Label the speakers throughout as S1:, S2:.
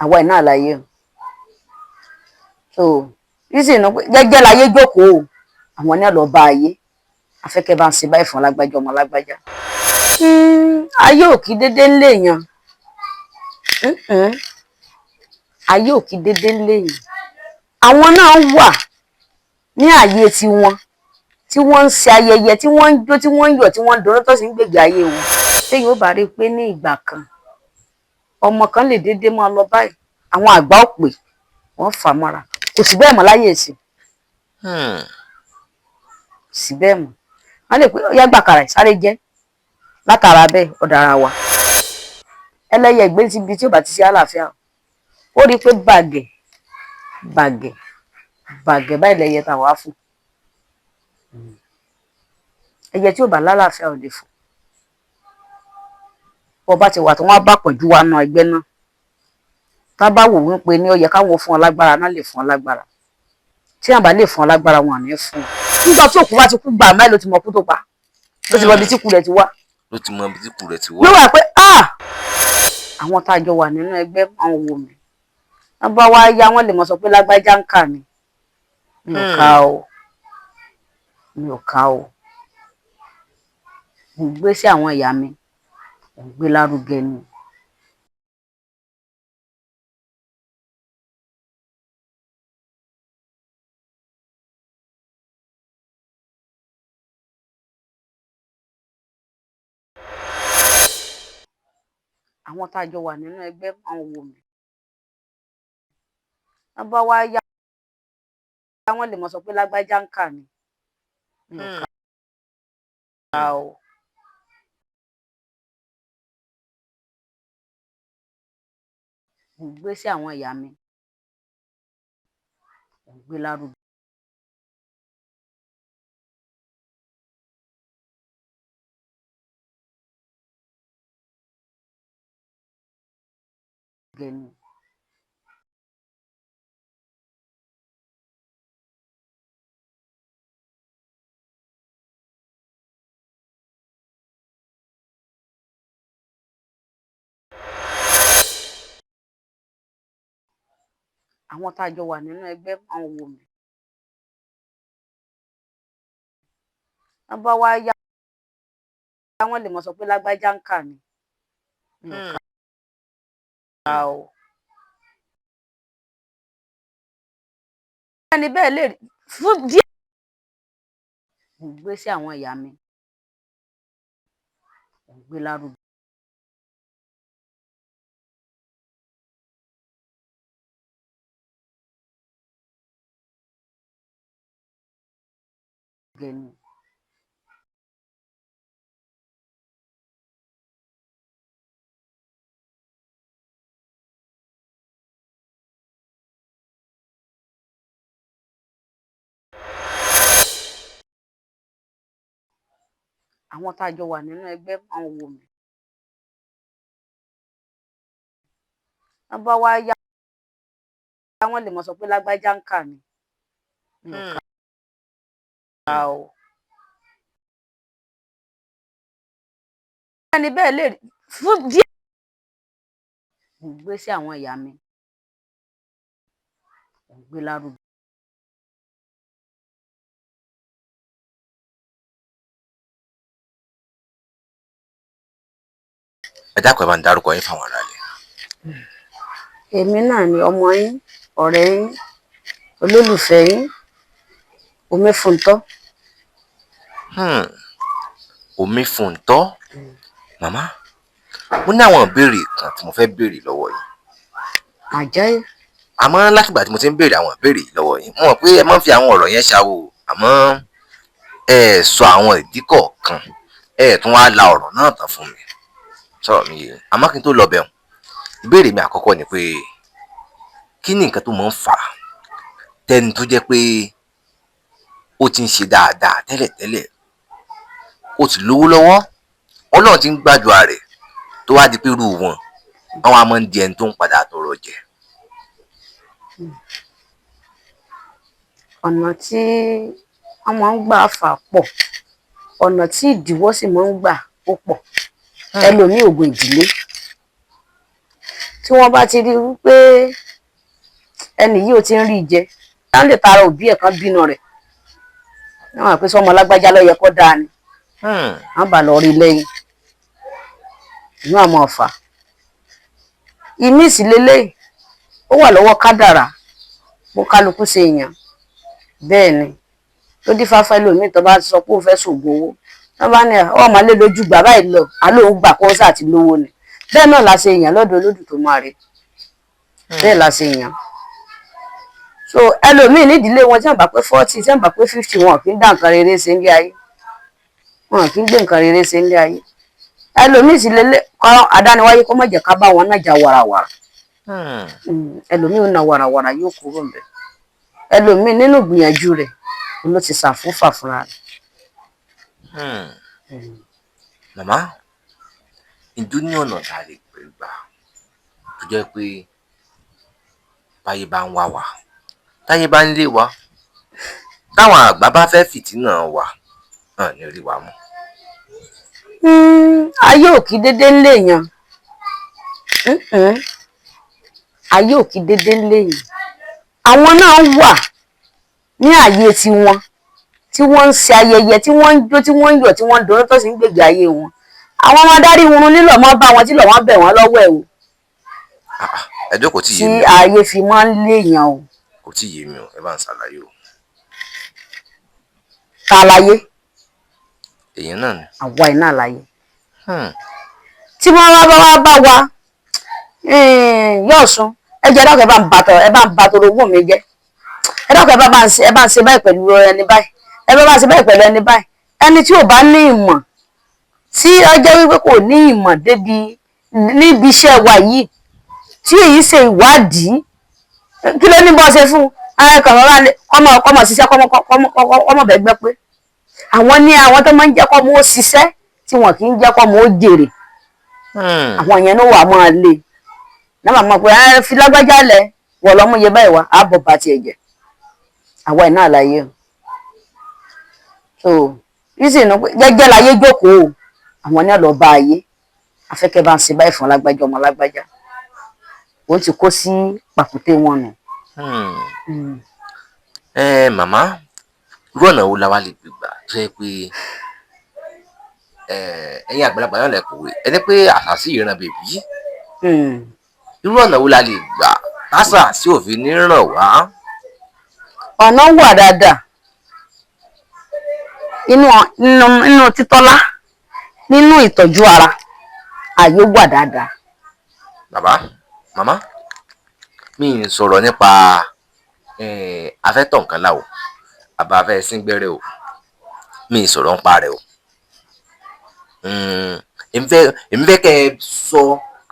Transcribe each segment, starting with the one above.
S1: Àwa ẹ̀ náà láyé o. So reason nu pé jẹ́jẹ́ láyé jókòó o, àwọn náà lọ bá ayé, afẹ́kẹ́ bá ń ṣe báyìí fún lágbájá, ọmọ lágbájá. Ayé ò kí dédé ń léèyàn. Ayé ò kí dédé ń léèyàn. Àwọn náà wà ní ààyè tiwọn tí wọ́n ń ṣe ayẹyẹ, tí wọ́n ń jó, tí wọ́n ń yọ̀, tí wọ́n ń dunnú, tó sì ń gbègbè ayé wọn. Téèyàn ó bá rí i pé ní ìgbà kan ọmọ kan lè dédé máa lọ báyìí, àwọn àgbà ò pè wọ́n fà á mọ́ra. Kò sí bẹ́ẹ̀ mọ́ láyé ìsìn. Sí bẹ́ẹ̀ mọ́. Wọ́n lè pé ó yá gbàkàrà sáré jẹ́ látara bẹ́ẹ̀ ọ̀dàrà wa. Ẹlẹ́yẹ ìgbé síbi tí ò bá ti sí àlàáfíà, ó rí i pé bàgẹ̀ bàgẹ̀ bàgẹ̀ báyìí lẹyẹ tà wá fún. Ẹyẹ tí ò bá lálàáfíà ò lè fò. Bó bá ti wà tí wọ́n bá pọ̀jù wa ná ẹgbẹ́ náà, tá bá wò wípé ní ó yẹ káwọn fún ọ lágbára náà, lè fún ọ lágbára. Tí wọn bá lè fún ọ lágbára, wọn à ní fún ọ. Nígbà tí òkú bá ti kú gbà máì ló ti mọ kú tó pa, ló ti mọ ibi tí kú rẹ̀ ti wá.
S2: Ló ti mọ ibi tí kú rẹ̀ ti wá.
S1: Ló wà pé àwọn tá a jọ wà nínú ẹgbẹ́ máa ń wò mí, wọ́n bá wá yá, wọ́n lè mọ̀ sọ pé lágbájá ń kà mí. Mi ò ká o, mi ò ká o. Mo gbé sí àwọn ìyá mi, mo gbé lárugẹ ni. Àwọn tá a jọ wà nínú ẹgbẹ́ máa ń wò mí, wọ́n bá wá yá, wọ́n lè mọ̀ sọ pé lágbájá ń kà mí. Mi ò ká o. Mo gbé sí àwọn ìyá mi, mo gbé lárugẹ. Ni. Àwọn tá a jọ wà nínú ẹgbẹ́ máa ń wò mí, wọ́n bá wá yá, wọ́n lè mọ̀ sọ pé lágbájá ń kà mí. Mi ò ká o. Ẹni bẹ́ẹ̀ lè fún díẹ̀. Mo gbé sí àwọn ìyá mi, mo gbé lárugẹ. Ni. Àwọn tá a jọ wà nínú ẹgbẹ́ máa ń wò mí, wọ́n bá wá yá, wọ́n lè mọ̀ sọ pé lágbájá ń kà mí. Mi ò ká o. Ẹni bẹ́ẹ̀ lè fún díẹ̀. Mo gbé sí àwọn ìyá mi, mo gbé lárugẹ.
S2: Ẹ dákun, ẹ bá ń dárúkọ yín fáwọn aráàlú.
S1: Èmi náà ni ọmọ yín, ọ̀rẹ́ yín, olólùfẹ́ yín, Omífúntọ́.
S2: Omífúntọ́. Màmá, mo ní àwọn ìbéèrè kan tí mo fẹ́ béèrè lọ́wọ́ yín.
S1: Àjẹ́.
S2: Àmọ́ látìgbà tí mo ti ń béèrè àwọn ìbéèrè yìí lọ́wọ́ yín, mo mọ̀ pé ẹ máa ń fi àwọn ọ̀rọ̀ yẹn ṣàwò, àmọ́ ẹ sọ àwọn ìdí kọ̀ọ̀kan, ẹ tún wá la ọ̀rọ̀ náà tán fún mi. Sọ̀rọ̀ mi yé? Àmọ́ kí n tó lọ bẹ̀rùn, ìbéèrè mi àkọ́kọ́ ni pé kí ni nǹkan tó máa ń fà á tẹni tó jẹ́ pé ó ti ń ṣe dáadáa tẹ́lẹ̀tẹ́lẹ̀, ó ti lówó lọ́wọ́, Ọlọ́run ti ń gbàdúrà rẹ̀, tó wá di pé irú wọn àwọn á máa ń di ẹni tó ń padà tọrọ jẹ?
S1: Ọ̀nà tí wọ́n máa ń gbà fà pọ̀, ọ̀nà tí ìdíwọ́ sì máa ń gbà ó pọ̀. Ẹlòmíì, ogun ìdílé. Tí wọ́n bá ti rí wípé ẹnì yìí ò ti ń rí jẹ, tá lè tara òbí ẹ̀ kan bínú rẹ̀, wọ́n wà pé sọmọ lágbájá ló yẹ kó dáa ni. Wọ́n bá lọ rí lẹ́yìn inú àmọ́ ọ̀fà ìmí ìsìlélẹ́yìn. Ó wà lọ́wọ́ kádàrá bó kálukú ṣe yàn. Bẹ́ẹ̀ ni ló dífá fẹ́ lómi tó bá sọ pé ó fẹ́ ṣògùn owó, tó bá ní ọmọ lé lójú gbà báyìí lọ, àlóhùn gbà kó sáà ti lówó ni. Bẹ́ẹ̀ náà la ṣe yàn lọ́dọ̀ Olódùmarè, bẹ́ẹ̀ la ṣe yàn. So ẹlòmíì nídìílé wọn, tí wọ́n bá pé 40, tí wọ́n bá pé 50, wọn kì í dá nǹkan rere ṣe nílé ayé, wọn kì í gbé nǹkan rere ṣe nílé ayé. Ẹlòmíì sì lélẹ̀ kọ́ adániwáyé kó má jẹ́ ká bá wọn náà jà wàràwàrà. Ẹlòmíì ò na wàràwàrà yóò kúrò ńbẹ̀. Ẹlòmíì nínú ìgbìyànjú rẹ̀ ló ti ṣàfúnfà fúnra rẹ̀.
S2: Màmá, ǹjọ́ ní ọ̀nà tá a lè gbé gbà tó jẹ́ pé báyé bá ń wá wa, táyé bá ń lé wa, táwọn àgbà bá fẹ́ fìtínà wa, hàn ní rí wa mú?
S1: Ayé ò kí dédé ń léèyàn. Ayé ò kí dédé ń léèyàn. Àwọn náà wà ní ààyè tiwọn tí wọ́n ń ṣe ayẹyẹ, tí wọ́n ń jó, tí wọ́n ń yọ̀, tí wọ́n ń dunnú, tó sì ń gbègbè ayé wọn. Àwọn ọmọ adarí wurun nílò mọ́ bá wọn tí lọ́ wọ́n bẹ̀ wọ́n lọ́wọ́ ẹ̀ o.
S2: Ẹjọ́ kò tí ì
S1: tí
S2: yé mi o.
S1: Ayé fi máa ń léèyàn o.
S2: Kò tí ì yé mi o, ẹ bá ń ṣàlàyé o.
S1: Ta láyé?
S2: Èèyàn náà ni.
S1: Àwa iná láyé. Tí wọ́n wá bá wa yóò sún, ẹ jẹ́ dákun, ẹ bá ń bàtọ̀ ogún mi jẹ́, ẹ dákun, ẹ bá ń ṣe báyìí pẹ̀lú ẹni báyìí, ẹ bá ń ṣe báyìí pẹ̀lú ẹni báyìí. Ẹni tí ò bá ní ìmọ̀, tí ó jẹ́ wípé kò ní ìmọ̀ débi níbi iṣẹ́ wa yìí, tí èyí ṣe ìwádìí, kí ló ní bọ́ ṣe fún kọ́mọ kọ́mọ ṣiṣẹ́, kọ́mọ kọ́mọ bẹ́gbẹ́ pé àwọn ní àwọn tó máa ń jẹ́ kọ́mọ ó ṣiṣẹ́ tí wọn kì í jẹ́ kọ́mọ ó jèrè. Àwọn yẹn ló wà máa le náà, máa mọ̀ pé ẹ fi lágbájá lẹ̀ wọ̀ lọ́mú iye báyìí wá àbọ̀ bá tiẹ̀ jẹ́. Àwa iná àlàyé o. So reason nu pé jẹ́jẹ́ láyé jókòó o, àwọn ní ọ̀lọ́ bá ayé afẹ́kẹ́ bá ń ṣe báyìí fún lágbájá, ọmọ lágbájá, òun ti kó sí pàkúté wọn nù.
S2: Ẹ màmá, irú ọ̀nà wo la wá lè gbé gbà tó yẹ pé ẹ̀yin àgbàlagbà náà lẹ kọ̀wé ẹni pé àṣàsí ìran bèbí? Irú ọ̀nà wo la lè gbà tásà sí òfin ní ràn wá?
S1: Ọ̀nà wà dáadáa inú títọ́lá, nínú ìtọ́jú ara, ààyè wà dáadáa.
S2: Bàbá, màmá, mi ì sọ̀rọ̀ nípa afẹ́tọ̀ nǹkan lá o, àbá afẹ́ síngbẹ́rẹ́ o, mi ì sọ̀rọ̀ nípa rẹ̀ o. Èmi fẹ́ kẹ́ ẹ sọ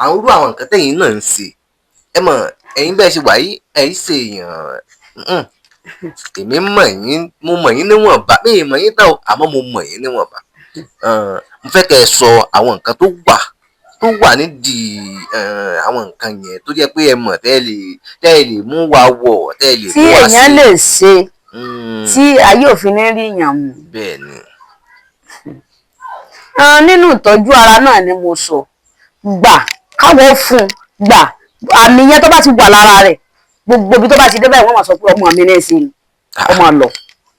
S2: àwọn irú àwọn nǹkan tẹ̀yin náà ń ṣe. Ẹ mọ̀, ẹ̀yin bẹ́ẹ̀ ṣe wà yìí, ẹ̀ ń ṣe èèyàn. Èmi mọ̀ yín, mo mọ̀ yín níwọ̀nba. Mi ì mọ̀ yín tán o, àmọ́ mo mọ̀ yín níwọ̀nba. Mo fẹ́ kẹ́ ẹ sọ àwọn nǹkan tó wà nídìí àwọn nǹkan yẹn tó jẹ́ pé ẹ mọ̀, tẹ́ ẹ lè mú wa wọ̀, tẹ́ ẹ lè
S1: tí
S2: mú wa
S1: èèyàn
S2: ṣe.
S1: Lè ṣe tí ayé òfin ní rí èèyàn mú.
S2: Bẹ́ẹ̀ ni.
S1: Nínú ìtọ́jú ara náà ni mo sọ gbà káwọ́ fún un gbà, àmì yẹn tó bá ti wà lára rẹ̀, gbogbo ibi tó bá ti dé báyìí, wọ́n máa sọ pé ọmọ mi náà ṣe ni ọmọ lọ.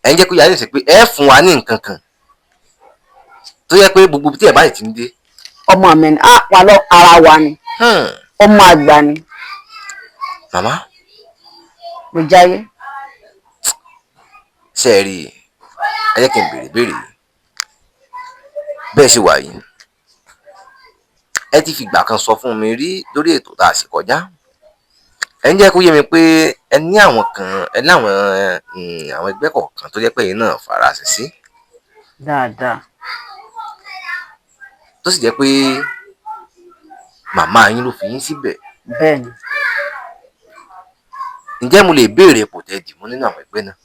S2: Ẹ ń jẹ́ kó yára ṣe pé ẹ fún wa ní nǹkan kan tó yẹ pé gbogbo ibi tí ẹ bá ti ń dé.
S1: Ọmọ mi ni á wà lọ, ara wa ni, ọmọ àgbà ni.
S2: Màmá.
S1: Mo jáyé.
S2: Ṣe é rí i, ẹ jẹ́ kí n béèrè béèrè yìí. Bẹ́ẹ̀ ṣe wà yìí, ẹ ti fìgbà kan sọ fún mi rí lórí ètò tá a sì kọjá, ẹ ń jẹ́ kó yé mi pé ẹ ní àwọn kan, ẹ ní àwọn ẹgbẹ́ kọ̀ọ̀kan tó jẹ́ pé ẹ̀yin náà farasin sí.
S1: Dáadáa.
S2: Tó sì jẹ́ pé màmá yín ló fi yín síbẹ̀.
S1: Bẹ́ẹ̀ ni.
S2: Ǹjẹ́ mo lè béèrè ipò tẹ́ dì mú nínú àwọn ẹgbẹ́ náà?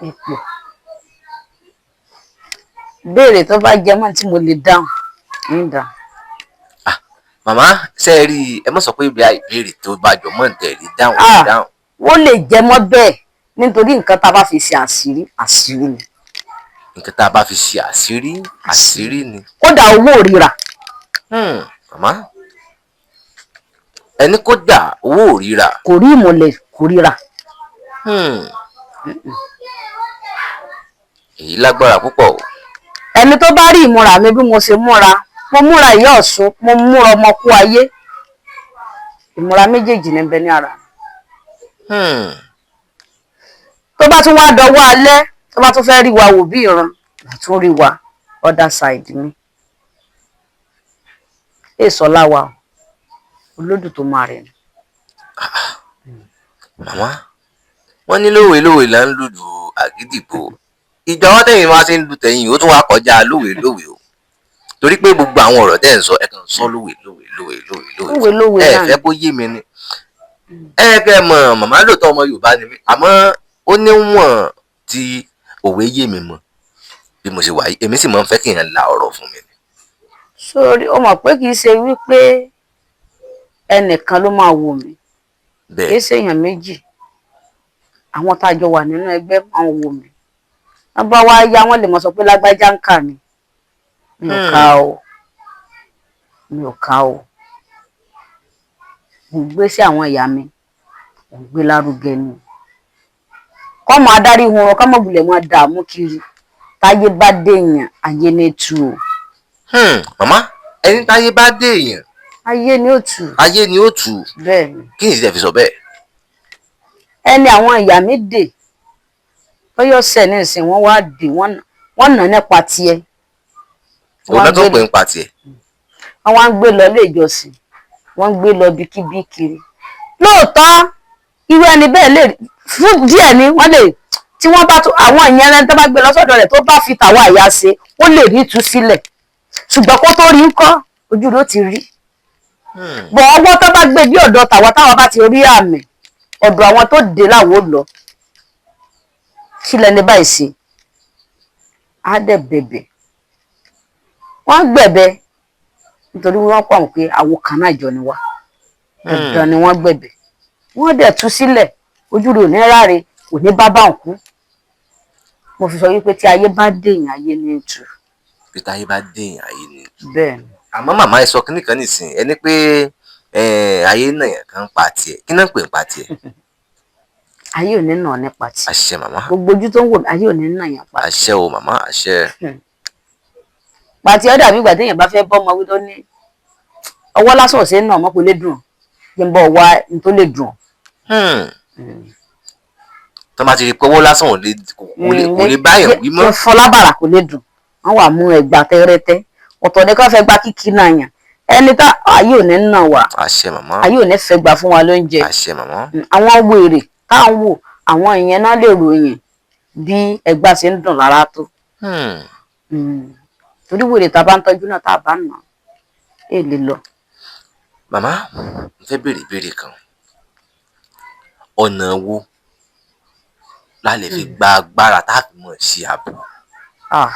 S1: Ipò béèrè tó bá jẹ mọ́ tí mo lè dáhùn ń dáhùn.
S2: Màmá, ṣe é rí i, ẹ má sọ pé ibi ìbéèrè tó bá jọ mọ́ ǹtẹ̀ lè dáhùn
S1: Ah.
S2: lè dáhùn.
S1: Ó lè jẹ mọ́ bẹ́ẹ̀, nítorí nǹkan tá a bá fi ṣe àṣírí, àṣírí ni.
S2: Nǹkan tá a bá fi ṣe àṣírí, àṣírí ni.
S1: Kódà owó ò ríra.
S2: Màmá, ẹni kódà owó ò ríra.
S1: Kò rí ìmùlẹ̀, kò ríra.
S2: Èyí lágbára púpọ̀ o.
S1: Ẹni tó bá rí ìmúra mi bí mo ṣe múra, mo múra ìyá Ọ̀ṣun, mo múra ọmọ kú ayé, ìmúra méjèèjì ní bẹ ní ara mi. Tó bá tún wá dọwọ́ alẹ́, tó bá tún fẹ́ rí wa wò bí ìran, wà tún rí wa other side mi. Èso láwa o, olódù tó máa rẹ̀ ni.
S2: Màmá, wọ́n ní lówe lówe là ń lùlù àgídìgbò. Ìgbà wọn tẹ̀yìn máa ṣe ń lu tẹ̀yìn, ó tún wá kọjá lówe lówe o, torí pé gbogbo àwọn ọ̀rọ̀ tẹ́ ń sọ, ẹ kàn ń sọ lówe lówe lówe lówe lówe.
S1: Lówe lówe
S2: ẹ
S1: náà
S2: fẹ́
S1: ni.
S2: Kó yé mi ni ẹ kẹ́ mọ̀. Màmá, lóòótọ́ ọmọ Yorùbá ni mí, àmọ́ ó níwọ̀n tí òwe yé mi mọ̀ bí mo ṣe wà yìí. Èmi sì máa ń fẹ́ kí èèyàn la ọ̀rọ̀ fún mi ni.
S1: Sórí, o mọ̀ pé kì í ṣe wípé ẹnìkan ló máa wò mí, kì í ṣe èèyàn méjì. Àwọn tá a jọ wà nínú ẹgbẹ́ máa ń wò mí. Wọ́n bá wá yá, wọ́n lè mọ̀ sọ pé lágbájá ń kà mí. Mi ò ká o, mi ò ká o. Mo gbé sí àwọn ìyá mi, mo gbé lárugẹ ni, kọ́mọ adarí hun, kọ́mọ gbulẹ̀ máa dààmú kiri. Táyé bá déèyàn, ayé ní tú o.
S2: Màmá, ẹni táyé bá dé èèyàn,
S1: Ayé ni ó tù.
S2: Ayé ni ó tù.
S1: Bẹ́ẹ̀ ni.
S2: Kí ni ìṣẹ̀lẹ̀ fi sọ bẹ́ẹ̀?
S1: Ẹni àwọn ìyá mi dè bóyá ọ̀sẹ̀ ní ìsìn, wọ́n wá dè wọ́n nà nípa tiẹ̀.
S2: Òun náà tó pè ń pa tiẹ̀.
S1: Wọ́n wá ń gbé lọ ilé ìjọsìn, wọ́n ń gbé lọ ibikíbi kiri. Lóòótọ́, irú ẹni bẹ́ẹ̀ lè fún díẹ̀ ni wọ́n lè tí wọ́n bá tún àwọn ìyẹn, ẹni tó bá gbé lọ sọ́dọ̀ rẹ̀, tó bá fi tàwa àyà ṣe, ó lè rí ìtúsílẹ̀. Ṣùgbọ́n kó tó rí ńkọ́, ojú rẹ̀ ó ti rí bọ̀. Ọwọ́ tó bá gbé bí ọ̀dọ̀ tàwa, táwa bá ti rí àmì ọ̀dọ̀ àwọn tó dé láwọn ò lọ. Kí lẹni báyìí ṣe? Á dẹ̀ bẹ̀bẹ̀, wọ́n gbẹ̀bẹ̀, nítorí wọ́n pọ̀ pé àwo kan náà jọ ni wá. Dandan ni wọ́n gbẹ̀bẹ̀, wọ́n dẹ̀ tú sílẹ̀. Ojú rẹ̀ ò ní ráre, kò ní bá bá òun kú. Mo fi sọ wípé tí ayé bá dèèyàn, ayé ní tù.
S2: Bí táyé bá dé èèyàn, ayé ni.
S1: Bẹ́ẹ̀ ni.
S2: Àmọ́ màmá, ẹ sọ kínní kan nìsín, ẹni pé ayé náà yẹn kan ń pa tiẹ̀. Kí náà ń pè ń pa tiẹ̀?
S1: Ayé ò ní nà nípa tí.
S2: Àṣẹ, màmá.
S1: Gbogbo ojú tó ń wò mí, ayé ò ní nà yàn pa.
S2: Àṣẹ o, màmá, àṣẹ.
S1: Pàtí ó dàbí ìgbà téèyàn bá fẹ́ bọ́ ọmọ wí, tó ní ọwọ́ lásán ò ṣe é nà ọmọ, kò lè dùn, jẹ́ ń bọ́ wá ní tó lè dùn.
S2: Tó bá ti rí pé owó lásán ò lè kò lè báyàn wí mọ́.
S1: Fọlábàrà kò lè dùn, wọ́n wà mú ẹgbà tẹ́rẹ́tẹ́. Ọ̀tọ̀ ní ká fẹ́ gba kíkí náà yàn. Ẹni tá ayé ò ní nà wá.
S2: Àṣẹ, màmá.
S1: Ayé ò ní fẹ́ gbà fún wa lóúnjẹ.
S2: Àṣẹ, màmá.
S1: Àwọn wèrè táwọn wò, àwọn ìyẹn náà lè ròyìn bí ẹgbà ṣe ń dùn lára tó. Torí wèrè tá a bá ń tọ́jú náà, tá a bá ń nà é lè lọ.
S2: Màmá, mo fẹ́ béèrè ìbéèrè kan. Ọ̀nà wo la lè fi gba agbára tá a fi mọ̀ ṣe ààbò?
S1: Ah.